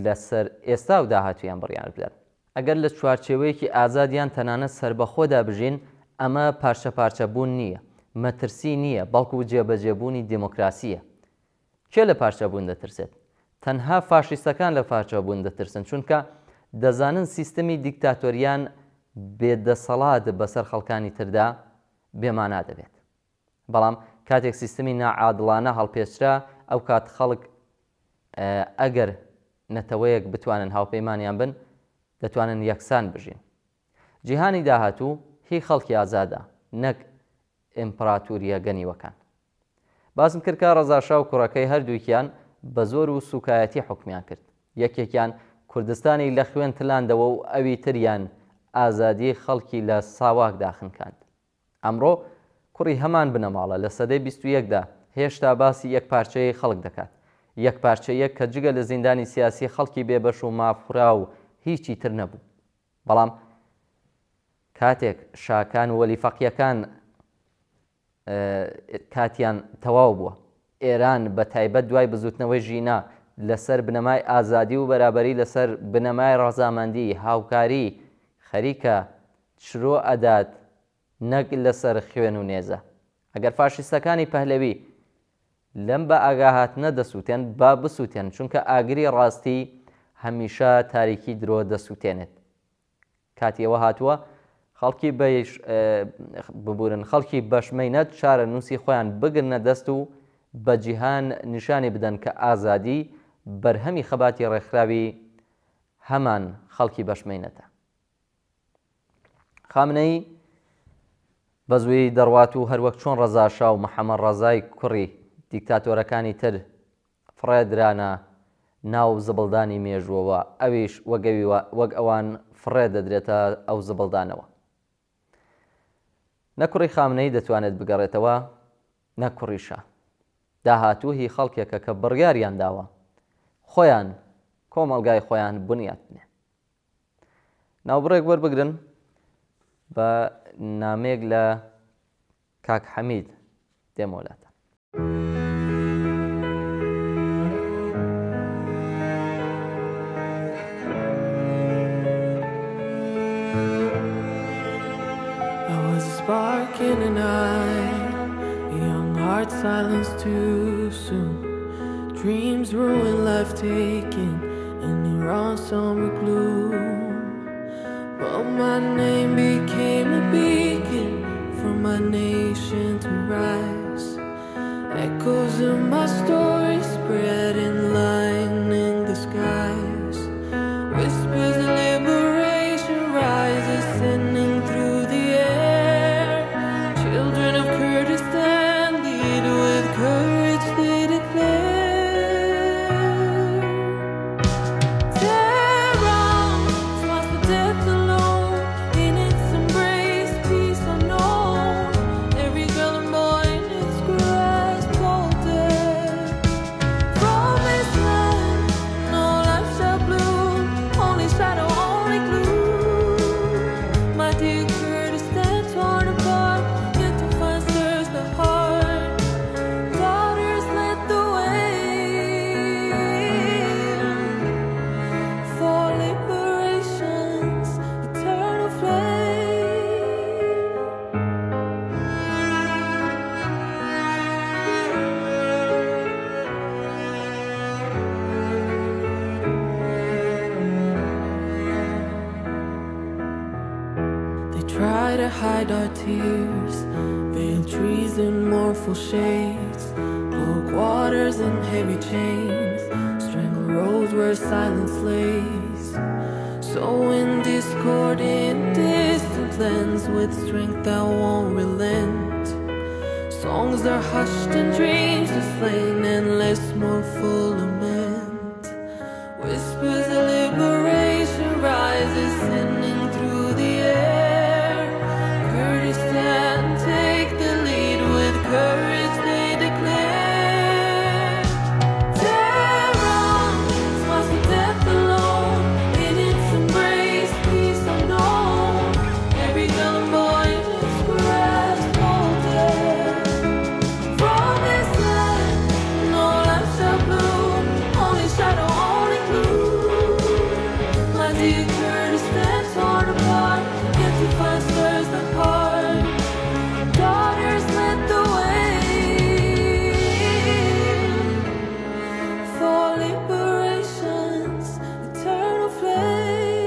لە سەر ئێستا و داهاتوویان بڕیار بدەن. ئەگەر لە چوارچێوەیەکی ئازاد یان تەنانەت سەربەخۆدا بژین، ئەمە پارچەپارچە بوون نییە، مەترسی نییە، بەڵکو جێبەجێبوونی دێمۆکراسییە. کێ لە پارچەبوون دەترسێت؟ تەنها فاشیستەکان لە پارچەبوون دەترسن، چونکە دەزانن سیستمی دیکتاتۆریان بێ دەسەڵات بەسەر خەڵکانی تردا بێ مانا دەبێت. بەڵام کاتێک سیستمی ناعادڵانە هەڵپێچرا، ئەوکات خەڵک ئەگەر نەتەوەیەک بتوانن هاوپەیمانیان بن، دەتوانن یەکسان بژین. جیهانی داهاتوو هی خەڵکی ئازادە، نەک ئیمپراتوریە گەنیوەکان. باسم کرد کە ڕەزا شا و کوڕەکەی هەردووکیان بە زۆر و سوکایەتی حوکمیان کرد. یەکێکیان کوردستانی لە خوێن تلاندەوە و ئەوی تریان ئازادیی خەڵکی لە ساواکدا خنکاند. ئەمڕۆ کوڕی هەمان بنەماڵە لە سەدەی 21 دا هێشتا باسی یەکپارچەیی خەڵک دەکات. یەکپارچەییەک کە جگە لە زیندانی سیاسی خەڵکی بێبەش و مافخوراو هیچی تر نەبوو. بەڵام کاتێک شاکان و وەلی فەقیەکان کاتیان تەواو بووە، ئێران بە تایبەت دوای بزوتنەوەی ژینا لەسەر بنەمای ئازادی و بەرابەری لەسەر بنەمای ڕەزامەندی هاوکاری خەریکە چرۆ ئەدات نەک لەسەر خوێن و نێزە. ئەگەر فاشیستەکانی پەهلەوی لەم بە ئاگاهاتنە دەسوتێن با بسوتێن چونکە ئاگری ڕاستی هەمیشە تاریکی درۆ دەسوتێنێت. کاتی ئەوە هاتووە خەڵکی بەش ببورن خەڵکی بەشمەینەت چارەنووسی خۆیان بگرنە دەست و بە جیهان نیشانی بدەن کە ئازادی بەرهەمی خەباتی ڕێکخراوی هەمان خەڵکی بەشمەینەتە. خامنەیی بە زوویی دەڕوات و هەروەک چۆن ڕەزا شا و محەمەد ڕەزای کوڕی دیکتاتۆرەکانی تر فڕێدرانە ناو زبڵدانی مێژووەوە، ئەویش وەک ئەوی وەک ئەوان فڕێ دەدرێتە ئەو زبڵدانەوە. نە کوڕی خامنەیی دەتوانێت بگەڕێتەوە، نە کوڕی شا. داهاتوو هی خەڵکێکە کە بڕیاریان داوە خۆیان کۆمەڵگای خۆیان بنیات بنێن. ناوبڕێک وەربگرن بە نامەیەک لە کاک حەمید دێمەوە لاتان. I was a spark in the night, a young heart silenced too soon. Dreams ruined, life taken in Iran's somber gloom. But my name became a beacon for my nation to rise. Echoes of my story spread and lining the skies. Whispers of liberation rise, ascending through the air. Children of Kurdistan lead with courage, they declare. Tehran smiles for death alone. In its embrace, peace unknown. Every girl and boy in its grasp folded. From this land, no life shall bloom. Only shadow, only gloom. My dear Kurdistan torn apart, yet to find stirs the heart. Daughters led the way for liberation's eternal flame. They try to hide our tears, veil trees in mournful shades, cloak waters in heavy chains, strangle roads where silence lays. So in discord in distant lands, with strength that won't relent, songs are hushed and dreams are slain, endless mournful lament. Whispers of liberation rises, sending through the air. Kurdistan, take the lead with courage, they declare. Tehran smiles for death alone. In its embrace, peace unknown. Every girl and boy in its grasp folded. From this land, no life shall bloom. Only shadow, only gloom. My dear Kurdistan torn apart, yet to find stirs the heart. Daughters led the way for liberation's eternal flame.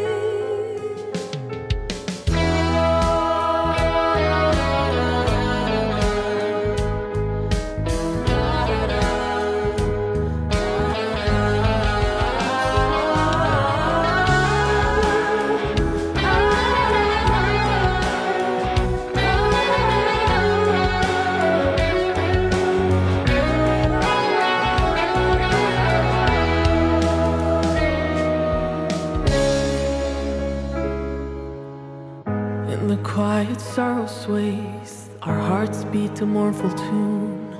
In the quiet sorrow sways, our hearts beat a mournful tune.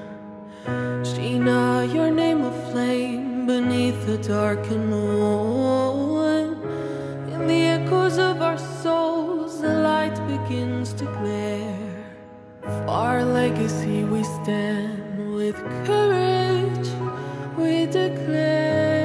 Sheena, your name aflame beneath the darkened moon. In the echoes of our souls, the light begins to glare. For our legacy we stand with courage, we declare.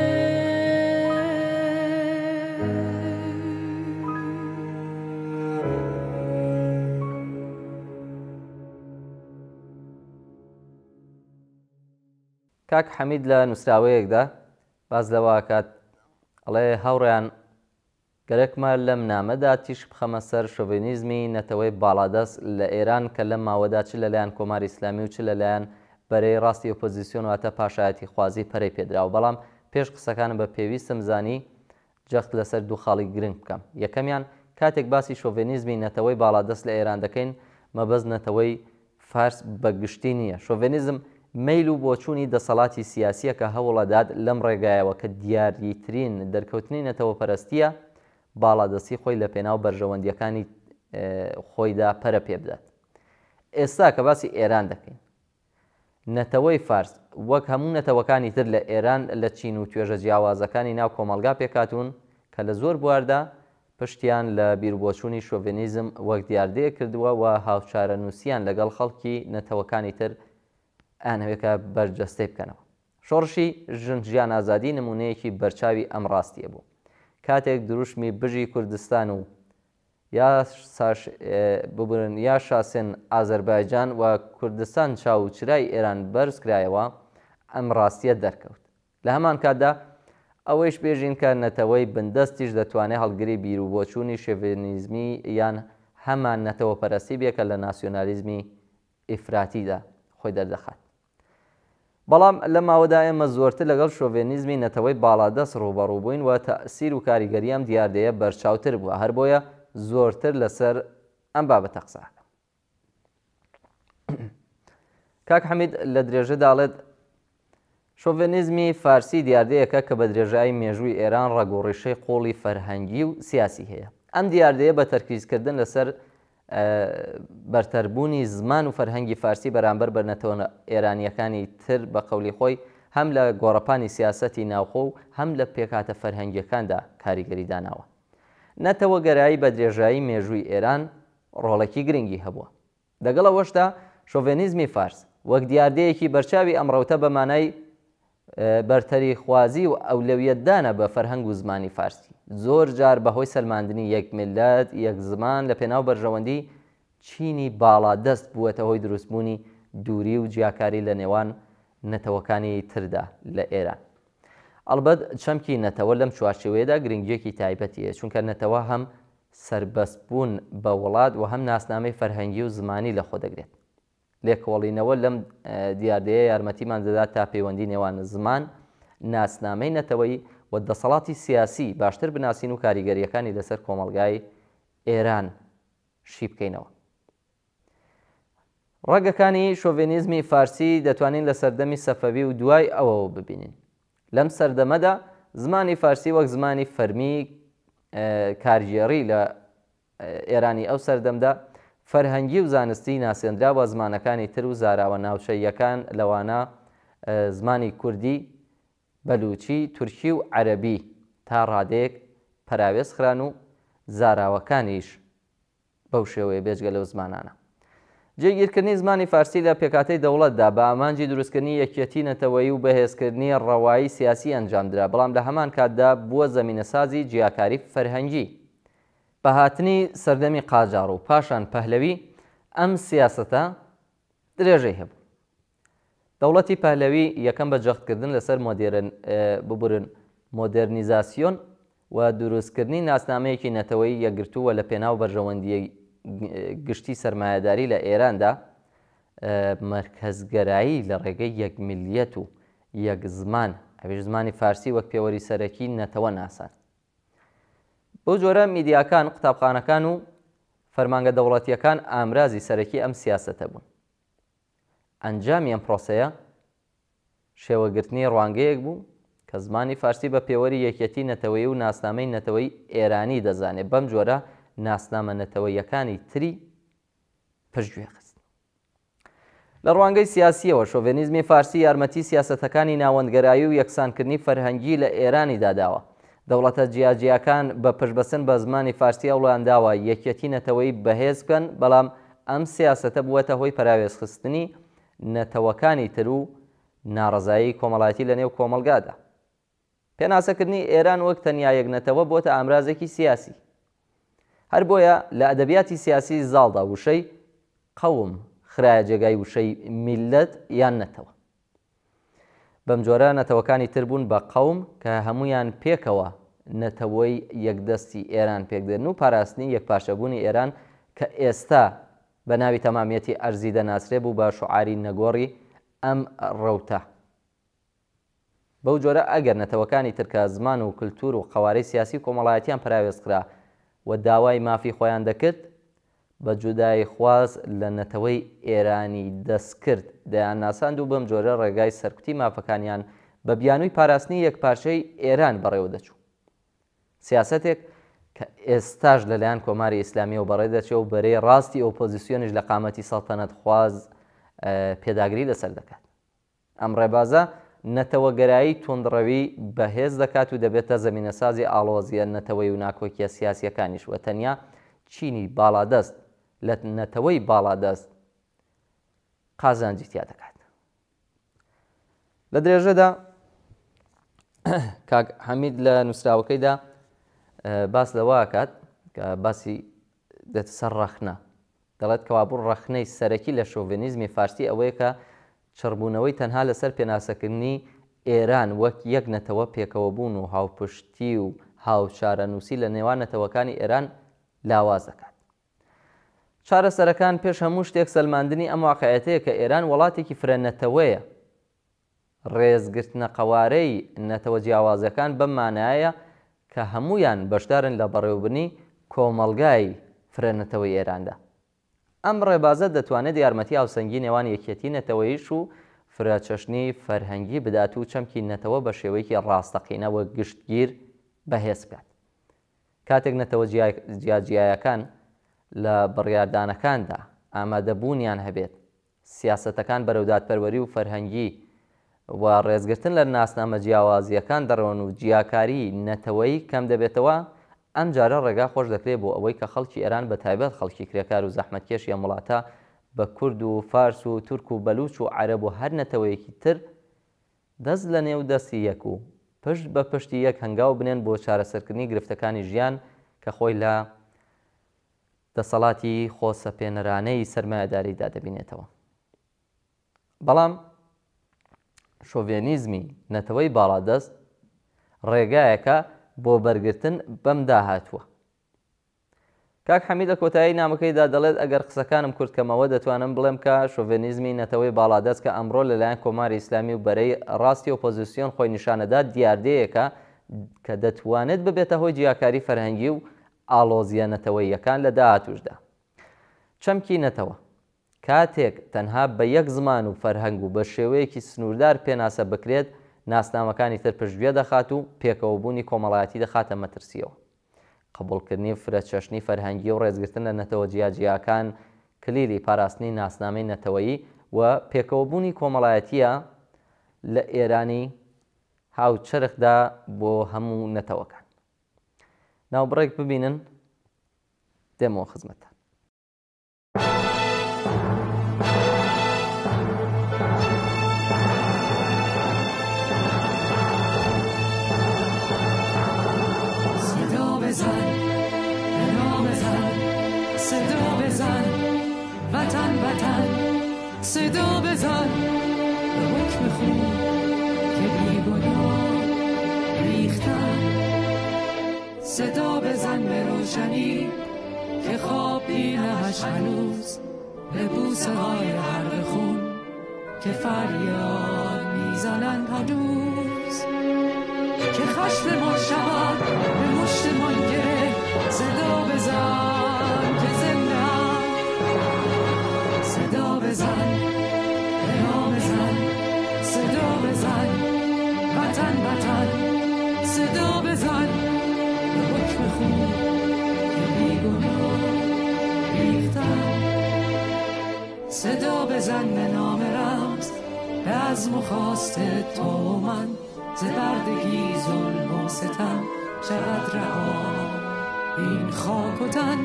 کاک حەمید لە نووسراوەیەکدا باس لەوە ئەکات ئەڵێ هاوڕێیان گەرەکمە لەم نامەدا تیشک بخەمە سەر شۆڤێنیزمی نەتەوەی باڵادەست لە ئێران کە لەم ماوەدا چ لەلایەن کۆماری ئیسلامی و چ لەلایەن بەرەی ڕاستی ئۆپۆزیسیۆن واتە پاشایەتیخوازی پەرەی پێدراوە بەڵام پێش قسەکانم بە پێویستم زانی جەخت لەسەر دوو خاڵی گرنگ بکەم یەکەمیان کاتێک باسی شۆڤێنیزمی نەتەوەی باڵادەست لە ئێران دەکەین مەبەست نەتەوەی فارس بە گشتی نییە شۆڤێنیزم مەیل و بۆچوونی دەسەڵاتی سیاسییە کە هەوڵئەدات لەم ڕێگایەوە کە دیاریترین دەرکەوتنی نەتەوەپەرەستییە، باڵادەستی خۆی لە پێناو بەرژەوەندییەکانی خۆیدا پەرە پێبدات. ئێستا کە باسی ئێران دەکەین، نەتەوەی فارس وەک هەموو نەتەوەکانی تر لە ئێران لە چین و توێژە جیاوازەکانی ناو کۆمەڵگا پێکهاتوون کە لە زۆر بواردا پشتیان لە بیروبۆچوونی شۆڤێنیزم وەک دیاردەیەک کردووە و هاوچارەنووسیان لەگەڵ خەڵکی نەتەوەکانی تر ئەیانهەوێ کە بەرجەستەی بکەنەوە. شۆڕشی ژن ژیان ئازادی نموونەیەکی بەرچاوی ئەم ڕاستییە بوو. کاتێک دروشمی بژی کوردستان و یا ساش ببورن یا شاسن ئازەربایجان و کوردستان چاو و چرای ئێران بەرز کرایەوە، ئەم ڕاستییە دەرکەوت. لە هەمان کاتدا ئەوەیش بێژین کە نەتەوەی بندەستیش دەتوانێ هەڵگری بیر و بۆچوونی شێڤێنیزمی یان هەمان نەتەوەپەرەستی بێ کە لە ناسیۆنالیزمی ئیفراتیدا خۆی دەردەخات. بەڵام لەم ماوەدا ئێمە زۆرتر لەگەڵ شۆڤێنیزمی نەتەوەی باڵادەست ڕووبەڕوو بووین و تەئسیر و کاریگەری ئەم دیاردەیە بەرچاوتر بووە، هەر بۆیە زۆرتر لەسەر ئەم بابەتە قسە ئەکەم. کاک حەمید لە درێژەدا ئەڵێت، شۆڤێنیزمی فارسی دیاردەیەکە کە بە درێژایی مێژووی ئێران ڕەگ و ڕیشەی قووڵی فەرهەنگی و سیاسی هەیە. ئەم دیاردەیە بە تەرکیزکردن لەسەر بەرتەربوونی زمان و فەرهەنگی فارسی بەرامبەر بە نەتەوە ئێرانییەکانی تر بە قەولی خۆی هەم لە گۆڕەپانی سیاسەتی ناوخۆ و هەم لە پێکهاتە فەرهەنگییەکاندا کاریگەری داناوە. نەتەوەگەرایی بە درێژایی مێژووی ئێران ڕۆڵێکی گرنگی هەبووە. لەگەڵ ئەوەشدا شۆڤێنیزمی فارس وەک دیاردەیەکی بەرچاوی ئەم ڕەوتە بە مانای بەرتەریخوازی و ئەولەویەتدانە بە فەرهەنگ و زمانی فارسی، زۆر جار بە هۆی سەلماندنی یەک میللەت، یەک زمان لە پێناو بەرژەوەندی چینی باڵادەست بووەتە هۆی دروستبوونی دووری و جیاکاری لە نێوان نەتەوەکانی تردا لە ئێران. ئەڵبەت چەمکی نەتەوە لەم چوارچێوەیەدا گرنگییەکی تایبەتی هەیە، چونکە نەتەوە هەم سەربەستبوون بە وڵات و هەم ناسنامەی فەرهەنگی و زمانی لەخۆ دەگرێت. لێکۆڵینەوە لەم دیاردەیە یارمەتیمان دەدات تا پەیوەندی نێوان زمان، ناسنامەی نەتەوەیی و دەسەڵاتی سیاسی باشتر بناسین و کاریگەرییەکانی لەسەر کۆمەڵگای ئێران شی بکەینەوە. ڕەگەکانی شۆڤێنیزمی فارسی دەتوانین لە سەردەمی سەفەوی و دوای ئەوەوە ببینین. لەم سەردەمەدا زمانی فارسی وەک زمانی فەرمی کارگێڕی لە ئێرانی ئەو سەردەمدا فەرهەنگی و زانستی ناسێندرا و زمانەکانی تر و زاراوە ناوچەییەکان لەوانە زمانی کوردی، بەلووچی، تورکی و عەرەبی تا ڕادەیەک پەراوێز خران و زاراوەکانیش بەو شێوەیە بێجگە لەو زمانانە. جێگیرکردنی زمانی فارسی لە پێکهاتەی دەوڵەتدا بە ئامانجی دروستکردنی یەکیەتی نەتەوەیی و بەهێزکردنی ڕەوایی سیاسی ئەنجامدرا، بەڵام لە هەمان کاتدا بووە زەمینەسازی جیاکاری فەرهەنگی. بە هاتنی سەردەمی قاجاڕ و پاشان پەهلەوی ئەم سیاسەتە درێژەی هەبوو. دەوڵەتی پەهلەوی یەکەم بە جەختکردن لەسەر مۆدێرن ببورن مۆدێرنیزاسیۆن و دروستکردنی ناسنامەیەکی نەتەوەیی یەکگرتوو و لە پێناو بەرژەوەندیی گشتی سەرمایەداری لە ئێراندا مەرکەزگەرایی لە ڕێگەی یەک میللیەت و یەک زمان ئەویش زمانی فارسی وەک پێوەری سەرەکی نەتەوە ناساند. بەو جۆرە میدیاکان، قوتابخانەکان و فەرمانگە دەوڵەتییەکان ئامرازی سەرەکی ئەم سیاسەتە بوون. ئەنجامی ئەم پرۆسەیە شێوەگرتنی ڕوانگەیەک بوو کە زمانی فارسی بە پێوەری یەکیەتی نەتەوەیی و ناسنامەی نەتەوەیی ئێرانی دەزانێ، بەم جۆرە ناسنامە نەتەوەییەکانی تری پشتگوێ خست. لە ڕوانگەی سیاسییەوە شۆڤێنیزمی فارسی یارمەتی سیاسەتەکانی ناوەندگەرایی و یەکسانکردنی فەرهەنگی لە ئێرانیدا داوە. دەوڵەتە جیاجیاکان بە پشتبەستن بە زمانی فارسی هەوڵیان داوە یەکیەتی نەتەوەیی بەهێز بکەن، بەڵام ئەم سیاسەتە بووەتە هۆی پەراوێزخستنی نەتەوەکانی تر و ناڕەزایی کۆمەڵایەتی لە نێو کۆمەڵگادا. پێناسەکردنی ئێران وەک تەنیا یەک نەتەوە بۆتە ئامرازێکی سیاسی. هەر بۆیە لە ئەدەبیاتی سیاسی زاڵدا وشەی، قەوم، خرایە جێگای وشەی، میللەت، یان نەتەوە. بەمجۆرە نەتەوەکانی تر بوون بە قەوم کە هەموویان پێکەوە نەتەوەی یەکدەستی ئێران پێکدێنن و پاراستنی یەکپارچەبوونی ئێران کە ئێستا بە ناوی تەمامیەتی ئەرزی دەناسرێ بوو بە شوعاری نەگۆڕی ئەم ڕەوتە. بەو جۆرە ئەگەر نەتەوەکانی تر کە زمان و کلتور و قەوارەی سیاسی و کۆمەڵایەتیان پەراوێزخرا و داوای مافی خۆیان دەکرد، بە جوداییخواز لە نەتەوەی ئێرانی دەستکرد دەیانناساند و بەم جۆرە ڕێگای سەرکوتی مافەکانیان بە بیانووی پاراستنی یەکپارچەی ئێران بەڕێوە دەچوو. سیاسەتێک کە ئێستاش لەلایەن کۆماری ئیسلامییەوە بەڕێ دەچێ و بەرەی ڕاستی ئۆپۆزیسیۆنیش لە قامەتی سەڵتەنەتخواز پێداگری لەسەر دەکات. ئەم ڕێبازە نەتەوەگەرایی توندڕەوی بەهێز دەکات و دەبێتە زەمینەسازی ئاڵۆزییە نەتەوەی و ناکۆکییە سیاسییەکانیش و تەنیا چینی باڵادەست لە نەتەوەی باڵادەست قازانجی تیا دەکات. لە درێژەدا کاک حەمید لە نووسراوەکەیدا باس لەوە کات کە باسی دێتە سەر ڕەخنە دەڵێت کەوابوو ڕەخنەی سەرەکی لە شۆڤێنیزمی فارسی ئەوەیە کە چڕبوونەوەی تەنها لەسەر پێناسەکردنی ئێران وەک یەک نەتەوە پێکەوەبوون و هاوپشتی و هاوچارەنووسی لە نێوان نەتەوەکانی ئێران لاواز دەکات. چارەسەرەکان پێش هەموو شتێک سەلماندنی ئەم واقعیەتەیە کە ئێران وڵاتێکی فرە نەتەوەیە. ڕێزگرتنە قەوارەی نەتەوە جیاوازەکان بەم مانایەیە کە هەموویان بەشدارن لە بەڕێوەبردنی کۆمەڵگای فرە نەتەوەی ئێراندا. ئەم ڕێبازە دەتوانێت یارمەتی هاوسەنگی نێوان یەکیەتی نەتەوەییش و فرەچەشنی فەرهەنگی بدات و چەمکی نەتەوە بە شێوەیەکی ڕاستەقینە و گشتگیر بەهێز بکات. کاتێک نەتەوە جیاجیایەکان لە بڕیاردانەکاندا ئامادەبوونیان هەبێت، سیاسەتەکان بەرەو دادپەروەری و فەرهەنگی و ڕێزگرتن لە ناسنامە جیاوازییەکان دەڕۆن و جیاکاریی نەتەوەیی کەم دەبێتەوە، ئەمجارە ڕێگا خۆش دەکرێت بۆ ئەوەی کە خەڵکی ئێران بە تایبەت خەڵکی کرێکار و زەحمەتکێشی ئەم وڵاتە بە کورد و فارس و تورک و بەلوچ و عەرەب و هەر نەتەوەیەکی تر دەست لە نێو دەستی یەک و پشت بە پشتی یەک هەنگاو بنێن بۆ چارەسەرکردنی گرفتەکانی ژیان کە خۆی لە دەسەڵاتی خۆسەپێنەرانەی سەرمایەداریدا دەبینێتەوە. بەڵام شۆڤێنیزمی نەتەوەی باڵادەست ڕێگایەکە بۆ بەرگرتن بەم داهاتووە. کاک حەمید لە کۆتایی نامەکەیدا دەڵێت ئەگەر قسەکانم کورت کەمەوە دەتوانم بڵێم کە شۆڤێنیزمی نەتەوەی باڵادەست کە ئەمڕۆ لەلایەن کۆماری ئیسلامی و بەرەی ڕاستی ئۆپۆزیسیۆن خۆی نیشانەدات دیاردەیەکە کە دەتوانێت ببێتە هۆی جیاکاری فەرهەنگی و ئاڵۆزییە نەتەوەییەکان لە داهاتووشدا. چەمکی نەتەوە کاتێک تەنها بە یەک زمان و فەرهەنگ و بە شێوەیەکی سنووردار پێناسە بکرێت، ناسنامەکانی تر پشتگوێ دەخات و پێکەوەبوونی کۆمەڵایەتی دەخاتە مەترسییەوە. قبوڵکردنی فرەچەشنی فەرهەنگی و ڕێزگرتن لە نەتەوە جیاجیاکان کلیلی پاراستنی ناسنامەی نەتەوەیی و پێکەوەبوونی کۆمەڵایەتییە لە ئێرانی هاوچەرخدا بۆ هەموو نەتەوەکان. ناوبڕێک ببینن دێمەوە خزمەتتان. صدا بزن به حکم خون که بیگناه ریختن صدا بزن به روشنی که خواب بینهش هنوز به بوسه های غرق خون که فریاد میزنند هنوز که خشم ما شود به مشتمان گره صدا بزن که زنده صدا بزن به نام زن صدا بزن وطن وطن صدا بزن به حکم خون که بیگناه ریختن صدا بزن به نام رمز به عزم و خواست تو و من ز بردگی ظلم و ستم شود رها این خاک و تن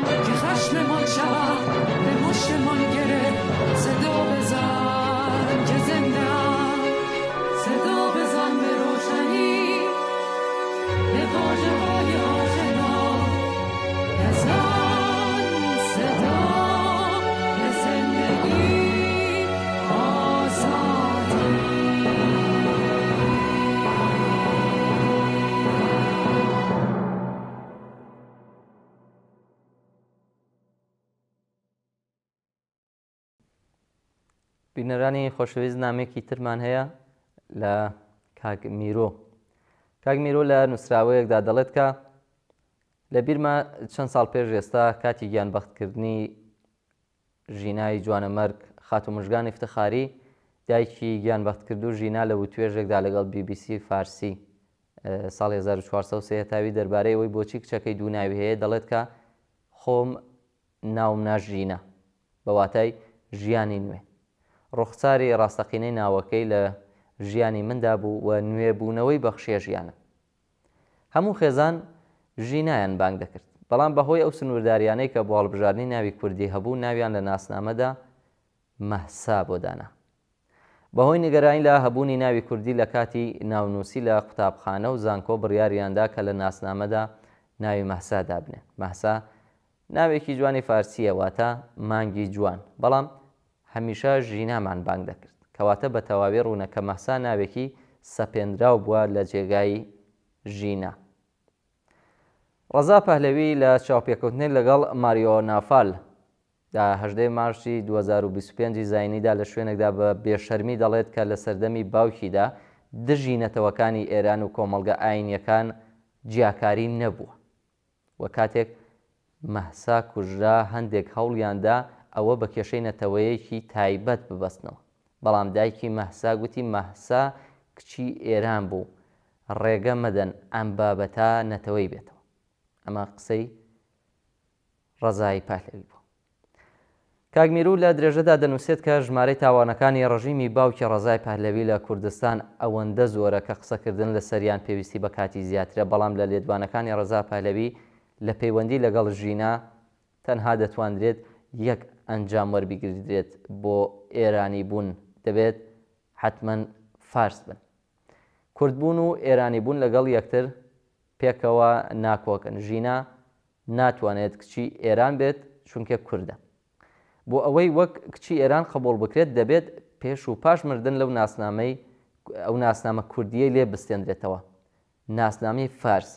که خشممان شود به مشتمان گره صدا بزن که زنده ام صدا بزن به روشنی به واژه های آشنا بزن صدا به زندگی آزادی بینەرانی خۆشەویست نامێکی ترمان هەیە لە کاک میرۆ. کاک میرۆ لە نووسراوەیەکدا دەڵێت کە لە بیرمە چەند ساڵ پێش ئێستا کاتی گیانبەختکردنی ژینای جوانەمەرگ، خاتوو مژگان ئیفتخاری، دایکی گیانبەختکردوو ژینا لە وتوێژێکدا لەگەڵ بی بی سی فارسی ساڵی 1403 هەتاوی دەربارەی ئەوەی بۆچی کچەکەی دوو ناوی هەیە دەڵێت کە خۆم ناوم نا ژینا بە واتای ژیانی نوێ. ڕوخساری ڕاستەقینەی ناوەکەی لە ژیانی مندا بوو و نوێبوونەوەی بەخشیە ژیانم. هەموو خێزان ژینایان بانگ دەکرد، بەڵام بەهۆی ئەو سنووردارییانەی کە بۆ هەڵبژاردنی ناوی کوردی هەبوو، ناویان لە ناسنامەدا مەهسا بۆ دانا. بەهۆی نیگەرانی لە هەبوونی ناوی کوردی لە کاتی ناونووسی لە قوتابخانە و زانکۆ بڕیاریان دا کە لە ناسنامەدا ناوی مەهسا دابنێن. مەهسا ناوێکی جوانی فارسییە واتە مانگی جوان، بەڵام هەمیشە ژینامان بانگ دەکرد. کەواتە بە تەواوی ڕوونە کە مەهسا ناوێکی سەپێنراو بووە لە جێگای ژینا. ڕەزا پەهلەوی لە چاوپێکەوتنێک لەگەڵ ماریۆ نافال دا 18 مارسی 2025 ی زاینیدا لە شوێنێکدا بە بێشەرمی دەڵێت کە لە سەردەمی باوکیدا دژی نەتەوەکانی ئێران و کۆمەڵگە ئاینییەکان جیاکاری نەبووە. و کاتێک مەهسا کوژرا هەندێک هەوڵیان دا ئەوە بە کێشەی نەتەوەیەکی تایبەت ببەستنەوە، بەڵام دایکی مەهسا گوتی مەهسا کچی ئێران بوو ڕێگە مەدەن ئەم بابەتە نەتەوەیی بێتەوە. ئەمە قسەی ڕەزای پەهلەوی بوو. کاک میرو لە درێژەدا دەنووسێت کە ژمارەی تاوانەکانی ڕژیمی باوکی ڕەزای پەهلەوی لە کوردستان ئەوەندە زۆرە کە قسەکردن لەسەریان پێویستی بە کاتی زیاترە، بەڵام لە لێدوانەکانی ڕەزا پەهلەوی لە پەیوەندی لەگەڵ ژینا تەنها دەتواندرێت یەک ئەنجام وەربگیردرێت بۆ ئێرانی بوون دەبێت حەتمەن فارس بن. کوردبوون و ئێرانی بوون لەگەڵ یەکتر پێکەوە ناکۆکن. ژینا ناتوانێت کچی ئێران بێت چونکە کوردە. بۆ ئەوەی وەک کچی ئێران قبوڵ بکرێت دەبێت پێش و پاش مردن لەو ناسنامەی ئەو ناسنامە کوردیەی لێ بستێندرێتەوە ناسنامەی فارس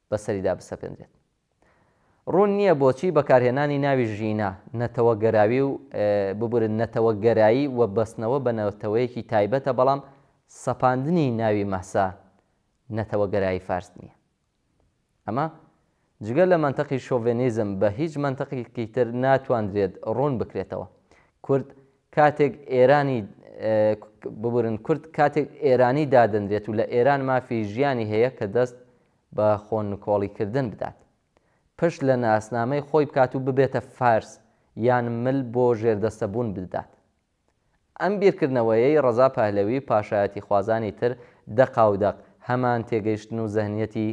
بەسەریدا بسەپێندرێت. ڕوون نییە بۆچی بەکارهێنانی ناوی ژینا نەتەوەگەراوی و ببورن نەتەوەگەرایی و بەستنەوە بە نەتەوەیەکی تایبەتە بەڵام سەپاندنی ناوی مەهسا نەتەوەگەرایی فارس نییە. ئەمە جگە لە مەنتقی شۆڤێنیزم بە هیچ مەنتقێکی تر ناتواندرێت ڕوون بکرێتەوە. کورد کاتێک ئێرانی ببورن کورد کاتێک ئێرانی دادەنرێت و لە ئێران مافی ژیانی هەیە کە دەست بە خۆنکۆڵیکردن بدات. پشت لە ناسنامەی خۆی بکات و ببێتە فارس یان مل بۆ ژێردەستەبوون بدات. ئەم بیرکردنەوەیەی ڕەزا پەهلەوی و پاشایەتیخوازانی تر دەقاودەق هەمان تێگەیشتن و زهنیەتی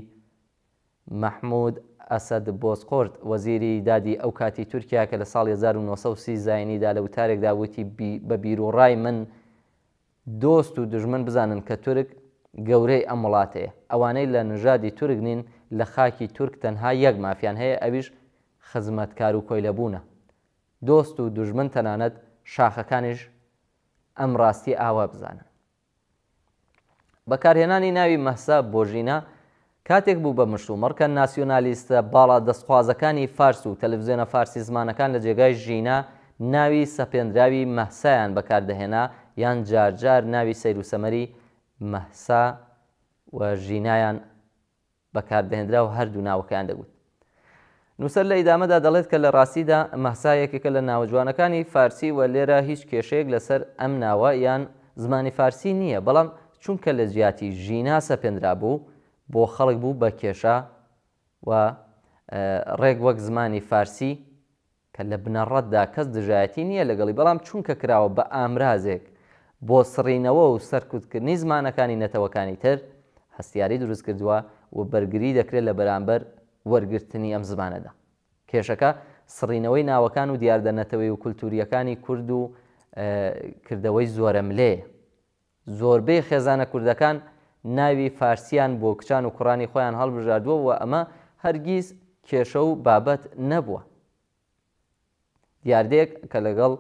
مەحمود ئەسەد بۆزقورت وەزیری دادی ئەو کاتی تورکیا کە لە ساڵی 1930 زاینیدا لە وتارێکدا وتی بە بیروڕای من دۆست و دوژمن بزانن کە تورک گەورەی ئەم وڵاتەیە ئەوانەی لە نژادی تورک نین لە خاکی تورک تەنها یەک مافیان هەیە ئەویش خزمەتکار و کۆیلەبوونە دۆست و دوژمن تەنانەت شاخەکانیش ئەم ڕاستیە ئاوا بزانن. بەکارهێنانی ناوی مەهسا بۆ ژینا کاتێک بوو بە مشتومڕ کە ناسیۆنالیستە باڵادەستخوازەکانی فارس و تەلەفزیۆنە فارسی زمانەکان لە جێگای ژینا ناوی سەپێندراوی مەهسایان بەکاردەهێنا یان جارجار ناوی سەیروسەمەری مەهسا و ژینایان بەکاردەهێنرا و هەردوو ناوەکەیان دەگوت. نووسەر لە ئیدامەدا دەڵێت کە لە ڕاستیدا مەهسا یەکێکە لە ناوە جوانەکانی فارسی و لێرە هیچ کێشەیەک لەسەر ئەم ناوە یان زمانی فارسی نییە، بەڵام چونکە لە جیاتی ژینا سەپێنرابوو بۆ خەڵک بوو بە کێشە و ڕێک وەک زمانی فارسی کە لە بنەڕەتدا کەس دژایەتی نییە لەگەڵی، بەڵام چونکە کراوە بە ئامرازێک بۆ سڕینەوە و سەرکوتکردنی زمانەکانی نەتەوەکانی تر، هەستیاری دروستکردووە و بەرگری دەکرێت لە بەرامبەر وەرگرتنی ئەم زمانەدا. کێشەکە سڕینەوەی ناوەکان و دیاردە نەتەوەیی و کولتوورییەکانی کورد و کردەوەی زۆرەملێیە. زۆربەی خێزانە کوردەکان ناوی فارسیان بۆ کچان و کوڕانی خۆیان هەڵبژاردووە و ئەمە هەرگیز کێشە و بابەت نەبووە. دیاردەیەک کە لەگەڵ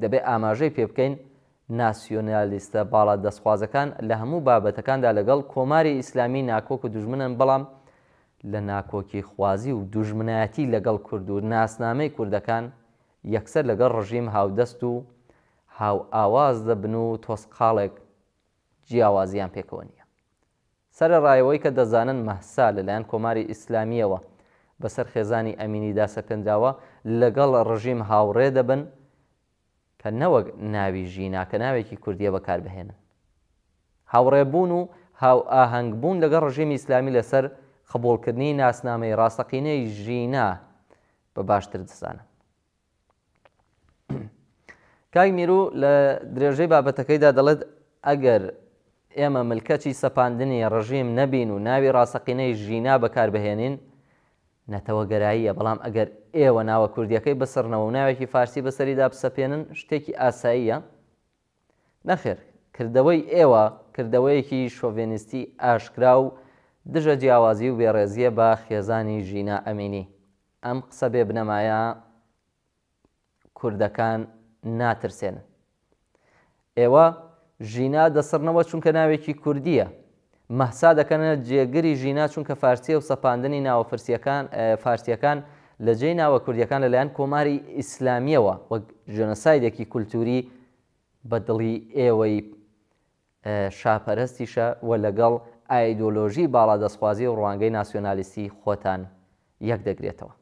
دەبێ ئاماژەی پێ بکەین ناسیۆنالیستە باڵادەستخوازەکان لە هەموو بابەتەکاندا لەگەڵ کۆماری ئیسلامی ناکۆک و دوژمنن بەڵام لە ناکۆکی خوازی و دوژمنایەتی لەگەڵ کورد و ناسنامەی کوردەکان یەکسەر لەگەڵ ڕژیم هاودەست و هاوئاواز دەبن و تۆزقاڵێک جیاوازیان پێکەوە نییە. سەرەڕای ئەوەی کە دەزانن مەهسا لەلایەن کۆماری ئیسلامییەوە بەسەر خێزانی ئەمینیدا سەپێندراوە، لەگەڵ ڕژیم هاوڕێ دەبن کە نەوەک ناوی ژینا کە ناوێکی کوردییە بەکاربهێنن. هاوڕێبوون و هاوئاهەنگبوون لەگەڵ ڕژێمی ئیسلامی لەسەر قبوڵکردنی ناسنامەی ڕاستەقینەی ژینا بە باشتر دەزانن. کاک میرو لە درێژەی بابەتەکەیدا دەڵێت ئەگەر ئێمە ملکەچی سەپاندنی ڕژیم نەبین و ناوی ڕاستەقینەی ژینا بەکاربهێنین نەتەوەگەراییە، بەڵام ئەگەر ئێوە ناوە کوردییەکەی بسڕنەوە و ناوێکی فارسی بەسەریدا بسەپێنن شتێکی ئاساییە؟ نەخێر، کردەوەی ئێوە کردەوەیەکی شۆڤێنیستی ئاشکرا و دژە جیاوازی و بێڕێزییە بە خێزانی ژینا ئەمینی. ئەم قسە بێ بنەمایە کوردەکان ناترسێنن. ئێوە ژینا دەسڕنەوە چونکە ناوێکی کوردییە. مەهسا دەکەنە جێگری ژینا چونکە فارسییە و سەپاندنی ناوە فرسییەکان فارسییەکان لە جێی ناوە کوردییەکان لەلایەن کۆماری ئیسلامییەوە وەک ژێنۆسایدێکی کولتووری بە دڵی ئێوەی شاپەرستیشە و لەگەڵ ئایدۆلۆژی باڵادەستخوازی و ڕوانگەی ناسیۆنالیستی خۆتان یەک دەگرێتەوە.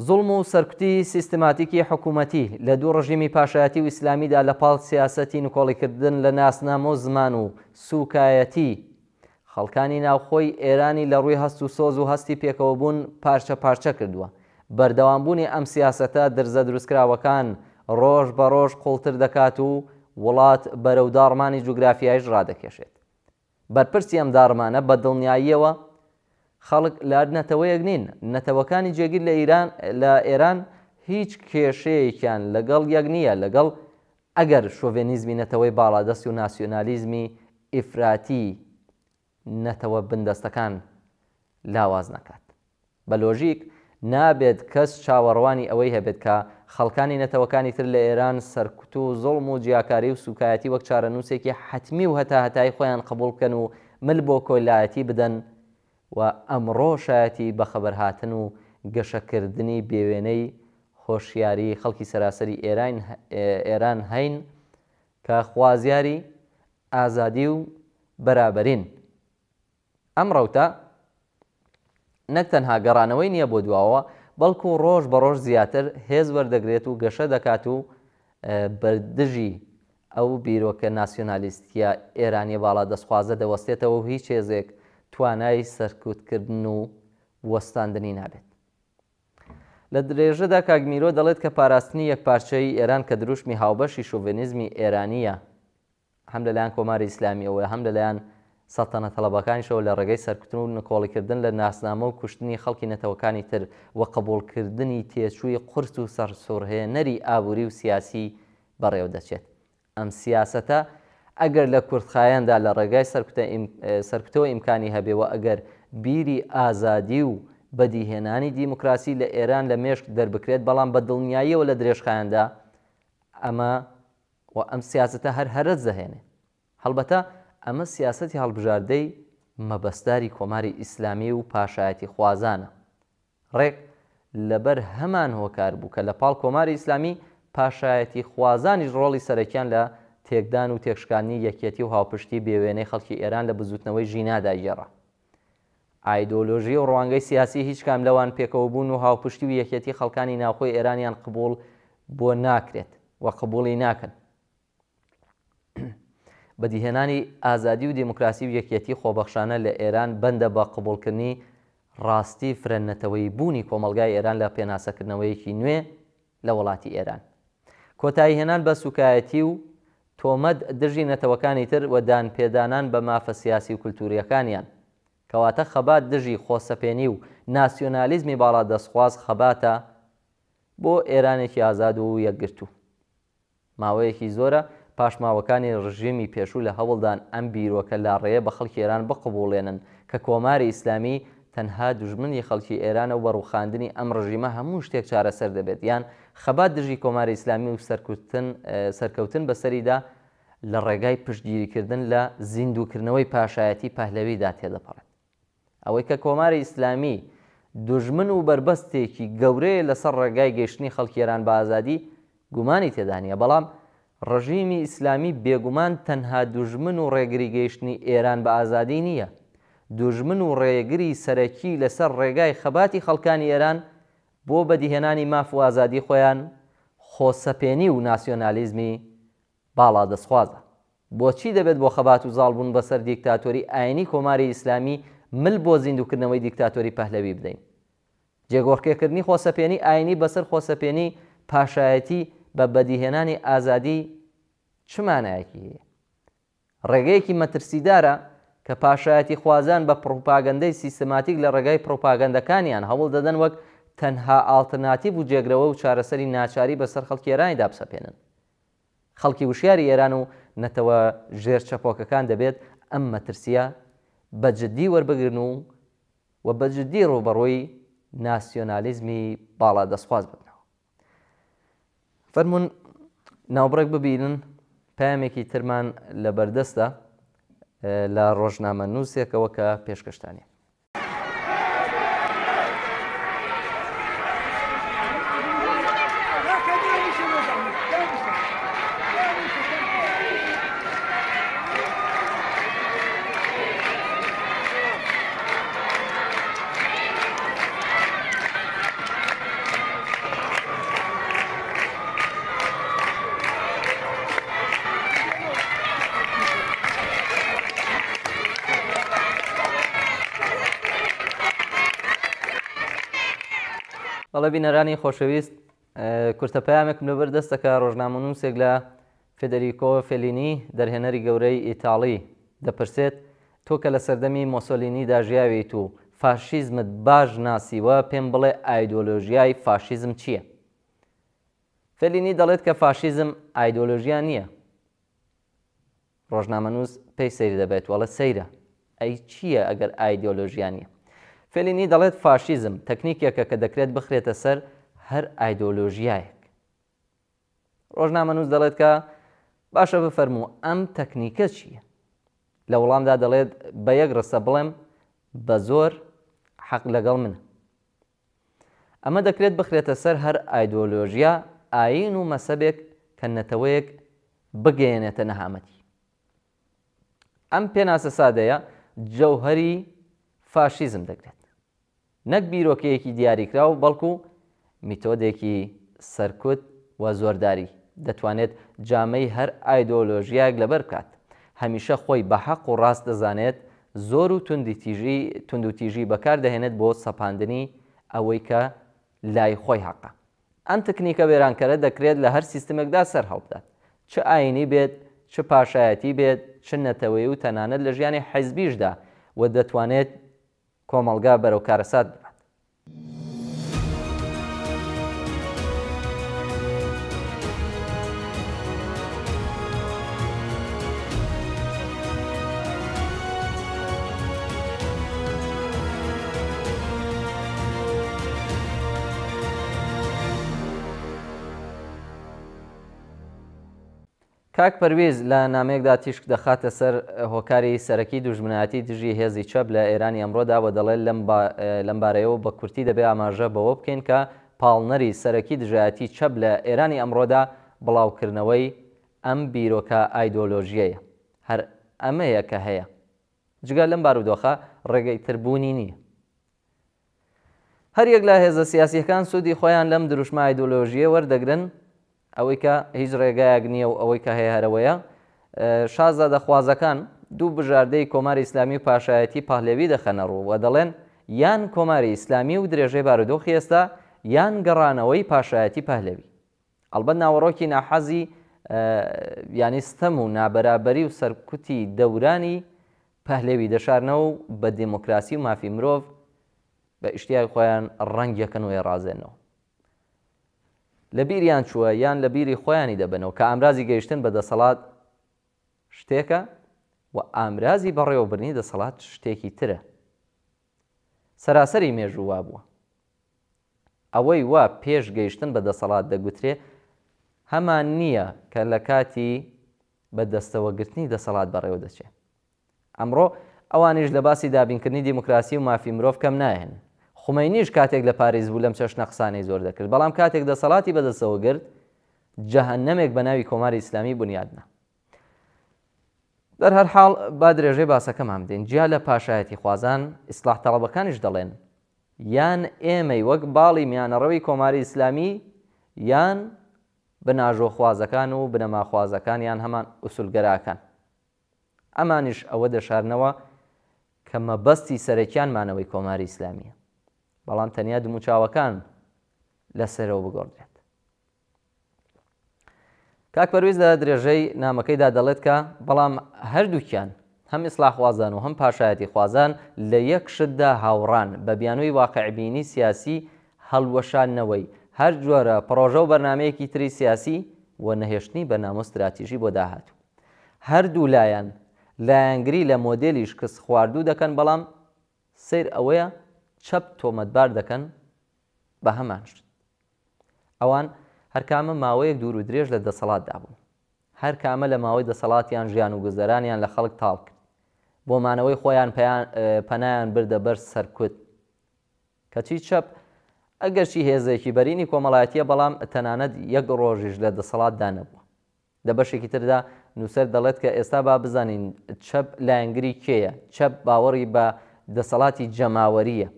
زوڵم و سەرکوتی سیستماتیکی حکوومەتی لە دوو ڕژیمی پاشایەتی و ئیسلامیدا لە پاڵ سیاسەتی نکۆڵیکردن لە ناسنامە و زمان و سووکایەتی خەڵکانی ناوخۆی ئێرانی لە ڕووی هەست و سۆز و هەستی پێکەوەبوون پارچە پارچە کردووە. بەردەوامبوونی ئەم سیاسەتە درزە دروستکراوەکان ڕۆژ بە ڕۆژ قووڵتر دەکات و وڵات بەرەو داڕمانی جوگرافیایش ڕادەکێشێت. بەرپرسی ئەم داڕمانە بە دڵنیاییەوە خەڵک لە هەر نەتەوەیەک نین. نەتەوەکانی جێگیر لە ئیران لە ئێران هیچ کێشەیەکیان لەگەڵ یەک نییە، لەگەڵ ئەگەر شۆڤێنیزمی نەتەوەی باڵادەست و ناسیۆنالیزمی ئیفراتیی نەتەوە بندەستەکان لاواز نەکات. بە لۆژیک، نابێت کەس چاوەڕوانی ئەوەی هەبێت کە خەڵکانی نەتەوەکانی تر لە ئێران سەرکوت و زوڵم و جیاکاری و سووکایەتی وەک چارەنووسێکی حەتمی و هەتاهەتایی خۆیان قبووڵ بکەن و مل بۆ کۆیلایەتی بدەن و ئەمڕۆ شایەتی بەخەبەرهاتن و گەشەکردنی بێوێنەی هۆشیاری خەڵکی سەراسەری ئێران هەین کە خوازیاری ئازادی و بەرابەرین. ئەم ڕەوتە نەک تەنها گەڕانەوەی نییە بۆ دواوە، بەڵکو ڕۆژ بە ڕۆژ زیاتر هێز وەردەگرێت و گەشە دەکات و بەردژی ئەو بیرۆکە ناسیۆنالیستییە ئێرانییە باڵادەستخوازە دەوەستێتەوە و هیچ هێزێک توانای سەرکوتکردن و وەستاندنی نابێت. لە درێژەدا کاک میرۆ دەڵێت کە پاراستنی یەکپارچەیی ئێران کە دروشمی هاوبەشی شوڤێنیزمی ئێرانییە، هەم لەلایەن کۆماری ئیسلامییەوە و هەم لەلایەن سەڵتەنەتەڵەبەکانیشەوە لە ڕێگەی سەرکوتن و نکۆڵیکردن لە ناسنامە و کوشتنی خەڵکی نەتەوەکانی تر و قبوڵکردنی تێچووی قورس و سەرسوڕهێنەری ئابووری و سیاسی بەڕێوەدەچێت. ئەم سیاسەتە ئەگەر لە کورتخایەندا لە ڕێگای سەرکوتەوە ئیمکانی هەبێ و ئەگەر بیری ئازادی و بەدیهێنانی دیموکراسی لە ئێران لە مێشک دەربکرێت بەڵام بە دڵنیاییەوە لە درێژخایەندا ئەمە و ئەم سیاسەتە هەر هەرەس دەهێنێ. هەڵبەتە ئەمە سیاسەتی هەڵبژاردەی مەبەستداری کۆماری ئیسلامی و پاشایەتیخوازانە. ڕێک لەبەر هەمان هۆکار بوو کە لە پاڵ کۆماری ئیسلامی پاشایەتیخوازانیش ڕۆڵی سەرەکیان لە تێکدان و تێکشکاندنی یەکیەتی و هاوپشتی بێوێنەی خەڵکی ئێران لە بزووتنەوەی ژینادا گێڕا. ئایدۆلۆژی و ڕوانگەی سیاسی هیچ کام لەوان پێکەوەبوون و هاوپشتی و یەکێتی خەڵکانی ناوخۆی ئێرانیان قبوڵ بۆ ناکرێت و قبوڵی ناکەن. بەدیهێنانی ئازادی و دێموکراسی و یەکیەتی خۆبەخشانە لە ئێران بەندە بە قبوڵکردنی ڕاستی فرە نەتەوەیی بوونی کۆمەڵگای ئێران لە پێناسەکردنەوەیەکی نوێ لە وڵاتی ئێران. کۆتایی هێنان بە سوکایەتی و تۆمەت دژی نەتەوەکانی تر و دانپێدانان بە مافە سیاسی و کولتوورییەکانیان. کەواتە خەبات دژی خۆسەپێنی و ناسیۆنالیزمی باڵادەستخواز خەباتە بۆ ئێرانێکی ئازاد و یەکگرتوو. ماوەیەکی زۆرە پاشماوەکانی ڕژێمی پێشوو لە هەوڵدان ئەم بیرۆکە لاڕێیە بە خەڵکی ئێران بقبوڵێنن کە کۆماری ئیسلامی تەنها دوژمنی خەڵکی ئێرانە و بە ڕووخاندنی ئەم ڕژیمە هەموو شتێک چارەسەر دەبێت یان خەبات دژی کۆماری ئیسلامی و سەرکەوتن بەسەریدا لە ڕێگای پشتگیریکردن لە زیندووکردنەوەی پاشایەتی پەهلەویدا تێدەپەڕێت. ئەوەی کە کۆماری ئیسلامی دوژمن و بەربەستێکی گەورەیە لەسەر ڕێگای گەیشتنی خەڵکی ئێران بە ئازادی گومانی تێدا نییە، بەڵام ڕژیمی ئیسلامی بێگومان تەنها دوژمن و ڕێگری گەیشتنی ئێران بە ئازادی نییە، دوژمن و ڕێگری سەرەکی لەسەر ڕێگای خەباتی خەڵکانی ئێران بۆ بەدیهێنانی ماف و ئازادی خۆیان، خۆسەپێنی و ناسیۆنالیزمی باڵادەستخوازە. بۆچی دەبێت بۆ خەبات و زاڵبوون بەسەر دیکتاتۆری ئایینی کۆماری ئیسلامی مل بۆ زیندووکردنەوەی دیکتاتۆری پەهلەوی بدەین؟ جێگۆڕکێکردنی خۆسەپێنی ئایینی بەسەر خۆسەپێنی پاشایەتی بە بەدیهێنانی ئازادی چ مانایەکی هەیە؟ ڕێگەیەکی مەترسیدارە کە پاشایەتیخوازان بە پڕوپاگەندەی سیستماتیک لە ڕێگای پڕوپاگەندەکانیان هەوڵ دەدەن وەک تەنها ئاڵترناتیڤ و جێگرەوە و چارەسەری ناچاری بەسەر خەڵکی ئێرانیدا بسەپێنن. خەڵکی وشیاری ئێران و نەتەوە ژێر چەپۆکەکان دەبێت ئەم مەترسییە بە جددی وەربگرن و و بە جددی ڕووبەڕووی ناسیۆنالیزمی باڵادەستخواز ببنەوە. فەرموون ناوبڕێک ببینن پەیامێکی ترمان لەبەردەستە لە ڕۆژنامەنووسێکەوە کە پێشکەشتانی. بەڵێ بینەرانی خۆشەویست کورتە پەیامێکم لەبەر دەستە کە ڕۆژنامەنووسێک لە فێدەریکۆ فێلینی، دەرهێنەری گەورەی ئیتاڵی، دەپرسێت، تۆ کە لە سەردەمی مۆسۆلینیدا ژیاویت و فاشیزمت باش ناسیوە، پێم بڵێ ئایدۆلۆژیای فاشیزم چییە؟ فێلینی دەڵێت کە فاشیزم ئایدۆلۆژیا نییە. ڕۆژنامەنووس پێی سەیر دەبێت و ئەڵێت سەیرە، ئەی چییە ئەگەر ئایدۆلۆژیا نییە؟ فێلینی دەڵێت فاشیزم تەکنیکێکە کە دەکرێت بخرێتە سەر هەر ئایدۆلۆژیایەک. ڕۆژنامەنووس دەڵێت کە باشە بفەرموو ئەم تەکنیکە چییە؟ لە وڵامدا دەڵێت بە یەک ڕستە بڵێم بە زۆر حەق لەگەڵ منە. ئەمە دەکرێت بخرێتە سەر هەر ئایدۆلۆژیا، ئایین و مەسەبێک کە نەتەوەیەک بگەیەنێتە نەهامەتی. ئەم پێناسە سادەیە جەوهەری فاشیزم دەگرێت. نەک بیرۆکەیەکی دیاریکراو، بەڵکو میتۆدێکی سەرکوت و زۆرداری، دەتوانێت جامەی هەر ئایدۆلۆژیایەک لەبەر بکات. هەمیشە خۆی بە حەق و ڕاست دەزانێت، زۆر و توندوتیژی بەکار دەهێنێت بۆ سەپاندنی ئەوەی کە لای خۆی حەقە. ئەم تکنیکە وێرانکەرە دەکرێت لە هەر سیستمێکدا سەرهەڵبدات، چ ئایینی بێت، چ پاشایەتی بێت، چ نەتەوەیی و تەنانەت لە ژیانی حیزبیشدا و دەتوانێت کۆمەڵگا بەرەو کارەسات ببات. کاک پەرویز لە نامەیەکدا تیشک دەخاتە سەر هۆکاری سەرەکی دوژمنایەتی دژی هێزی چەپ لە ئێرانی ئەمڕۆدا و دەڵێت لەم بارەیەوە بە کورتی دەبێ ئاماژە بەوە بکەین کە پاڵنەری سەرەکی دژایەتی چەپ لە ئێرانی ئەمڕۆدا بڵاوکردنەوەی ئەم بیرۆکە ئایدۆلۆژییەیە. هەر ئەمەیە کە هەیە. جگە لەم بارودۆخە ڕێگەی تر بوونی نییە. هەر یەک لە هێزە سیاسییەکان سوودی خۆیان لەم دروشمە ئایدۆلۆژییە وەردەگرن، ئەوەی کە هیچ ڕێگایەک نییە و ئەوەی کە هەیە هەرەوەیە. شازادەخوازەکان دوو بژاردەی کۆماری ئیسلامی و پاشایەتی پەهلەوی دەخەنە ڕوو و دەڵێن یان کۆماری ئیسلامی و درێژەی بارودۆخی ئێستا یان گەڕانەوەی پاشایەتی پەهلەوی. ئەڵبەت ناوەڕۆکی ناحەزی یانی ستەم و نابەرابەری و سەرکوتی دەورانی پەهلەوی دەشارنەوە و بە دێمۆکراسی و مافی مرۆڤ بە ئیشتیای خۆیان ڕەنگیەکەن و ئێڕازێنەوە. لە بیریان چووە یان لە بیری خۆیانی دەبەنەوە کە ئامرازی گەیشتن بە دەسەڵات شتێکە و ئامرازی بەڕێوەبردنی دەسەڵات شتێکی ترە. سەراسەری مێژوو وابووە. ئەوەی وا پێش گەیشتن بە دەسەڵات دەگوترێ هەمان نییە کە لە کاتی بە دەستەوەگرتنی دەسەڵات بەڕێوە دەچێ. ئەمڕۆ ئەوانیش لە باسی دابینکردنی دیموکراسی و مافی مرۆڤ کەم ناهێنن. خومەینیش کاتێک لە پاریس بوو لەم چەشنە قسانەی زۆر دەکرد، بەڵام کاتێک دەسەڵاتی بەدەستەوە گرت، جەهەنەمێک بە ناوی کۆماری ئیسلامی بنیادنا. بەر هەر حاڵ با درێژەی باسەکەمان بدەین. جیا لە پاشایەتیخوازان، ئیسڵاح تەڵەبەکانیش دەڵێن یان ئێمەی وەک باڵی میانەڕەوی کۆماری ئیسلامی یان بناژۆخوازەکان و بنەماخوازەکان یان هەمان ئوسولگەراکان. ئەمانیش ئەوە دەشارنەوە کە مەبەستی سەرەکیان مانەوەی کۆماری ئیسلامییە. بەڵام تەنیا دموچاوەکان لە سەرەوە بگۆڕدرێت. کاک پەرویز لە درێژەی نامەکەیدا دەڵێت کە بەڵام هەردووکیان هەم ئیسلاحخوازان و هەم پاشایەتیخوازان لە یەک شتدا هاوڕان، بە بیانووی واقعبینی سیاسی هەڵوەشاندنەوەی هەر جۆرە پڕۆژە و بەرنامەیەکی تری سیاسی و نەهێشتنی بەرنامە و ستراتیژی بۆ داهاتوو. هەردوو لایەن لایەنگری لە مۆدێلی شکستخواردوو دەکەن بەڵام سەیر ئەوەیە چەپ تۆمەتبار دەکەن بە هەمان شت. ئەوان هەرکامە ماوەیەک دوور و درێژ لە دەسەڵاتدا بوون. هەر کامە لە ماوەی دەسەڵاتیان ژیان و گوزەرانیان لە خەڵک تاڵ کرد. بۆ مانەوەی خۆیان پەنایان بردە بەر سەرکوت. کەچی چەپ ئەگەرچی هێزێکی بەرینی کۆمەڵایەتییە بەڵام تەنانەت یەک ڕۆژیش لە دەسەڵاتدا نەبووە. لە بەشێکی تردا نووسەر دەڵێت کە ئێستا با بزانین چەپ لایەنگری کێیە؟ چەپ باوەڕی بە دەسەڵاتی جەماوەرییە.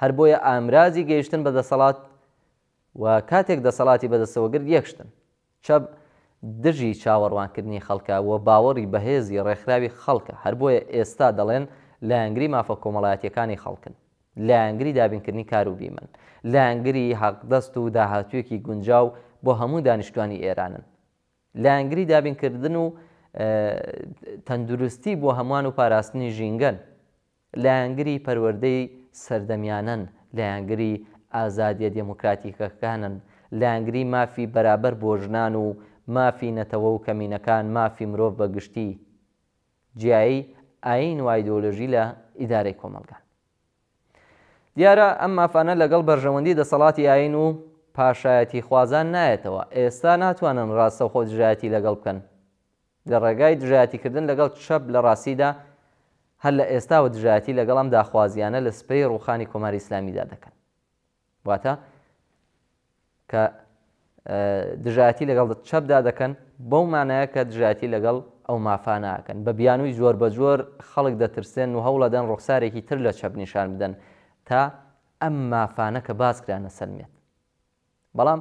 هەر بۆیە ئامرازی گەیشتن بە دەسەڵات و کاتێک دەسەڵاتی بەدەستەوە گرت یەک شتن. چەپ دژی چاوەڕوانکردنی خەڵکە و باوەڕی بەهێزی ڕێکخراوی خەڵکە، هەر بۆیە ئێستا دەڵێن لایەنگری مافە کۆمەڵایەتییەکانی خەڵکن، لایەنگری دابینکردنی کار و بیمەن، لایەنگری حەقدەست و داهاتوویەکی گونجاو بۆ هەموو دانیشتوانی ئێرانن، لایەنگری دابینکردن و تەندروستی بۆ هەمووان و پاراستنی ژینگەن. لایەنگری پەروەردەی سەردەمیانەن، لایەنگری ئازادیە دێموکراتیکەکانن، لایەنگری مافی بەرابەر بۆ ژنان و مافی نەتەوە و کەمینەکان، مافی مرۆڤ بە گشتی، جیایی ئایین و ئایدۆلۆژی لە ئیدارەی کۆمەڵگان. دیارە ئەم مافانە لەگەڵ بەرژەوەندی دەسەڵاتی ئایین و پاشایەتیخوازان نایەتەوە، ئێستا ناتوانن ڕاستەوخۆ دژایەتی لەگەڵ بکەن، لە ڕێگای دژایەتیکردن لەگەڵ چەپ لە ڕاستیدا هەر لە ئێستاوە دژایەتی لەگەڵ ئەم داخوازییانە لە سپەی ڕووخانی کۆماری ئیسلامیدا دەکەن. واتە کە دژایەتی لەگەڵ چەپدا دەکەن بەو مانایە کە دژایەتی لەگەڵ ئەو مافانە ئەکەن. بە بیانووی جۆربەجۆر خەڵک دەترسێن و هەوڵەدەن ڕوخسارێکی تر لە چەپ نیشان بدەن تا ئەم مافانە کە باس کرا نەسەلمێت. بەڵام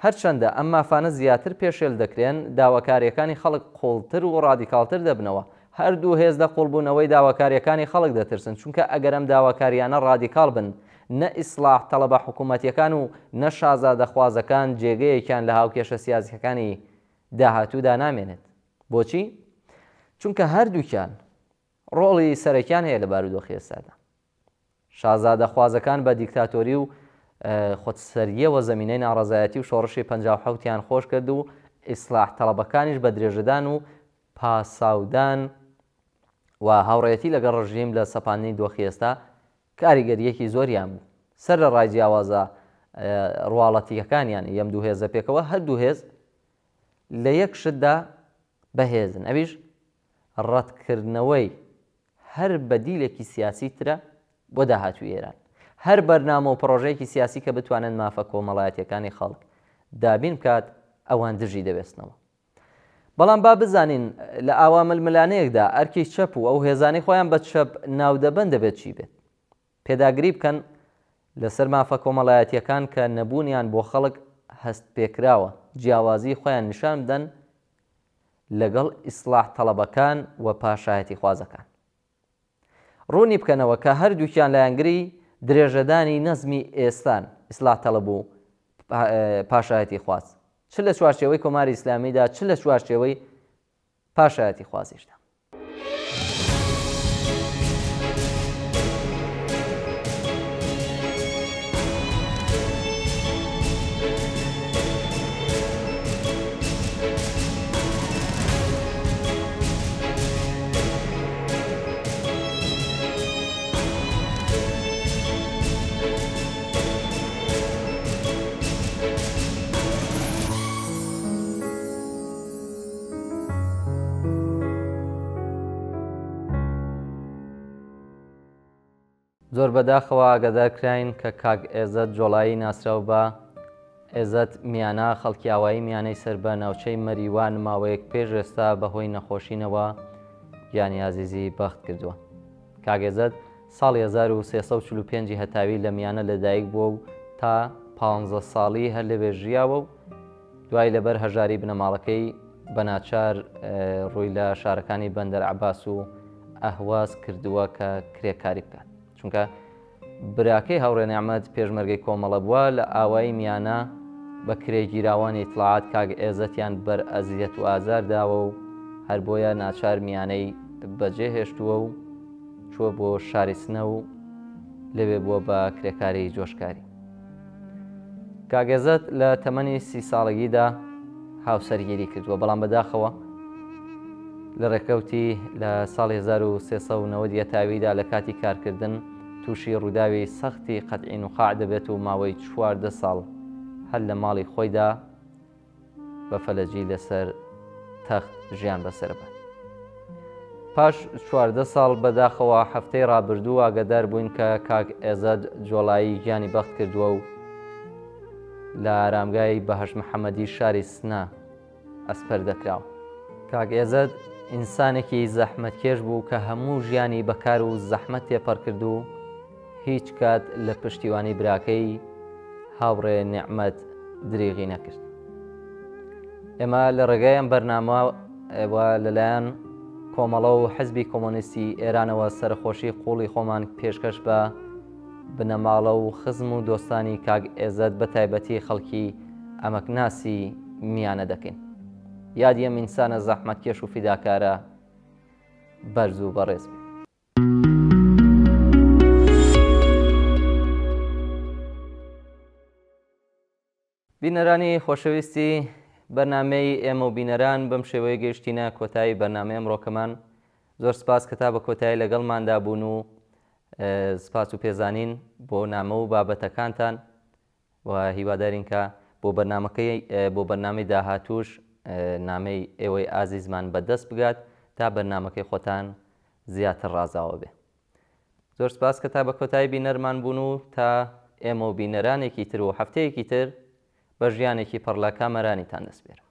هەرچەندە ئەم مافانە زیاتر پێشێل دەکرێن، داواکارییەکانی خەڵک قووڵتر و ڕادیکاڵتر دەبنەوە. هەردوو هێز لە قووڵبوونەوەی داواکارییەکانی خەڵک دەترسن، چونکە ئەگەر ئەم داواکارییانە ڕادیکاڵ بن، نە ئیسڵاح تەڵەبە حکوومەتییەکان و نە شازادەخوازەکان جێگەیەکیان لە هاوکێشە سیاسییەکانی داهاتوودا نامێنێت. بۆچی؟ چونکە هەردووکیان ڕۆڵی سەرەکیان هەیە لە بارودۆخی ئێستادا. شازادەخوازەکان بە دیکتاتۆری و خودسەرییەوە زەمینەی ناڕەزایەتی و شۆڕشی 57 یان خۆش کرد و ئیسڵاح تەڵەبەکانیش بە درێژەدان و پاساودان و هاوڕێیەتی لەگەڵ ڕژیم لە سەپاندنی دۆخی ئێستا کاریگەرییەکی زۆریان بوو. سەرەڕای جیاوازە ڕواڵەتییەکانیان یەم دوو هێزە پێکەوە هەردوو هێز لە یەک شتدا بەهێزن ئەویش ڕەتکردنەوەی هەر بەدیلێکی سیاسی ترە بۆ داهاتووی ئێران. هەر بەرنامە و پڕۆژەیەکی سیاسی کە بتوانێت مافە کۆمەڵایەتییەکانی خەڵک دابین بکات، ئەوان دژی دەوێستنەوە. بەڵام با بزانین لە ئاوا ململانێیەکدا ئەرکی چەپ و ئەو هێزانەی خۆیان بە چەپ ناودەبەن دەبێت چی بێت؟ پێداگری بکەن لەسەر مافە کۆمەڵایەتییەکان کە نەبوونیان بۆ خەڵک هەستپێکراوە، جیاوازیی خۆیان نیشان بدەن لەگەڵ ئیسڵاح تەڵەبەکان و پاشایەتیخوازەکان. ڕوونی بکەنەوە کە هەردووکیان لایەنگری درێژەدانی نەزمی ئێستان، ئیسڵاح تەڵەب و پاشایەتیخواز، چ لە چوارچێوەی کۆماری ئیسلامیدا چ لە چوارچێوەی پاشایەتیخوازیشدا. زۆر بەداخەوە ئاگادار کراین کە کاک ئێزەد جۆڵایی ناسراو بە ئێزەت میانە، خەڵکی ئاوایی میانەی سەر بە ناوچەی مەریوان ماوەیەک پێش ئێستا بە هۆی نەخۆشینەوە گیانی ئازیزی بەخت کردووە. کاک ئێزەت ساڵی 1345 ی هەتاوی لە میانە لەدایک بووە و تا پانزە ساڵی هەر لەوێ ژیاوە و دوای لەبەر هەژاری بنەماڵەکەی بە ناچار ڕووی لە شارەکانی بەندەر عەباس و ئەهواز کردووە کە کرێکاری بکات. چونکە براکەی هاوڕێ نێعمەت پێشمەرگەی کۆمەڵە بووە، لە ئاوایی میانە بە کرێگیراوانی ئیتڵاعات کاک ئێزەتیان بەر ئەزیەت و ئازار داوە و هەر بۆیە ناچار میانەی بەجێ هێشتووە و چووە بۆ شاری سنە و لەوێ بووە بە کرێکاری جۆشکاری. کاک ئێزەت لە تەمەنی سی ساڵەگیدا هاوسەرگیری کردووە، بەڵام بەداخەوە لە ڕێکەوتی لە ساڵی 1390 یەتاویدا لە کاتی کارکردن تووشی ڕووداوی سەختی قەتعی نوخاع دەبێت و ماوەی 14 ساڵ هەر لە ماڵی خۆیدا بە فەلەجی لەسەر تەخت ژیان بەسەر بات. پاش 14 ساڵ بەداخەوە هەفتەی ڕابردوو ئاگادار بووین کە کاک ئێزەد جۆڵایی گیانی بەخت کردووە و لە ئارامگای بەهەشت محەمەدی شاری سنە ئەسپەردە کراوە. کاک ئێزەد ئینسانێکی زەحمەتکێش بوو کە هەموو ژیانی بە کار و زەحمەت تێپەڕ کرد و هیچ کات لە پشتیوانی براکەی هاوڕێ نێعمەت دریغی نەکرد. ئێمە لە ڕێگای ئەم بەرنامە و لەلایەن کۆمەڵە و حزبی کۆمۆنیستی ئێرانەوە سەرەخۆشی قووڵی خۆمان پێشکەش بە بنەماڵە و خزم و دۆستانی کاک ئێزەد بە تایبەتی خەڵکی ئەمەکناسی میانە دەکەین. یادی ئەم ئینسانە زەحمەتکێش و فیداکارە بەرز و بەڕێز بێ. بینەرانی خۆشەویستی بەرنامەی ئێمە و بینەران بەم شێوەیە گەیشتینە کۆتایی بەرنامەی ئەمڕۆکەمان. زۆر سپاس کە تا بە کۆتایی لەگەڵماندا بوون و سپاس و پێزانین بۆ نامە و بابەتەکانتان و هیوادارین کە بۆ بەرنامەکەی بۆ بەرنامەی داهاتووش نامەی ئێوەی ئازیزمان بەدەست بگات تا بەرنامەکەی خۆتان زیاتر ڕازاوە بێ. زۆر سپاس کە تا بە کۆتایی بینەرمان بوون و تا ئێمە و بینەرانێکی تر و هەفتەیەکی تر بە ژیانێکی پڕ لە کامەرانیتان دەسپێرم.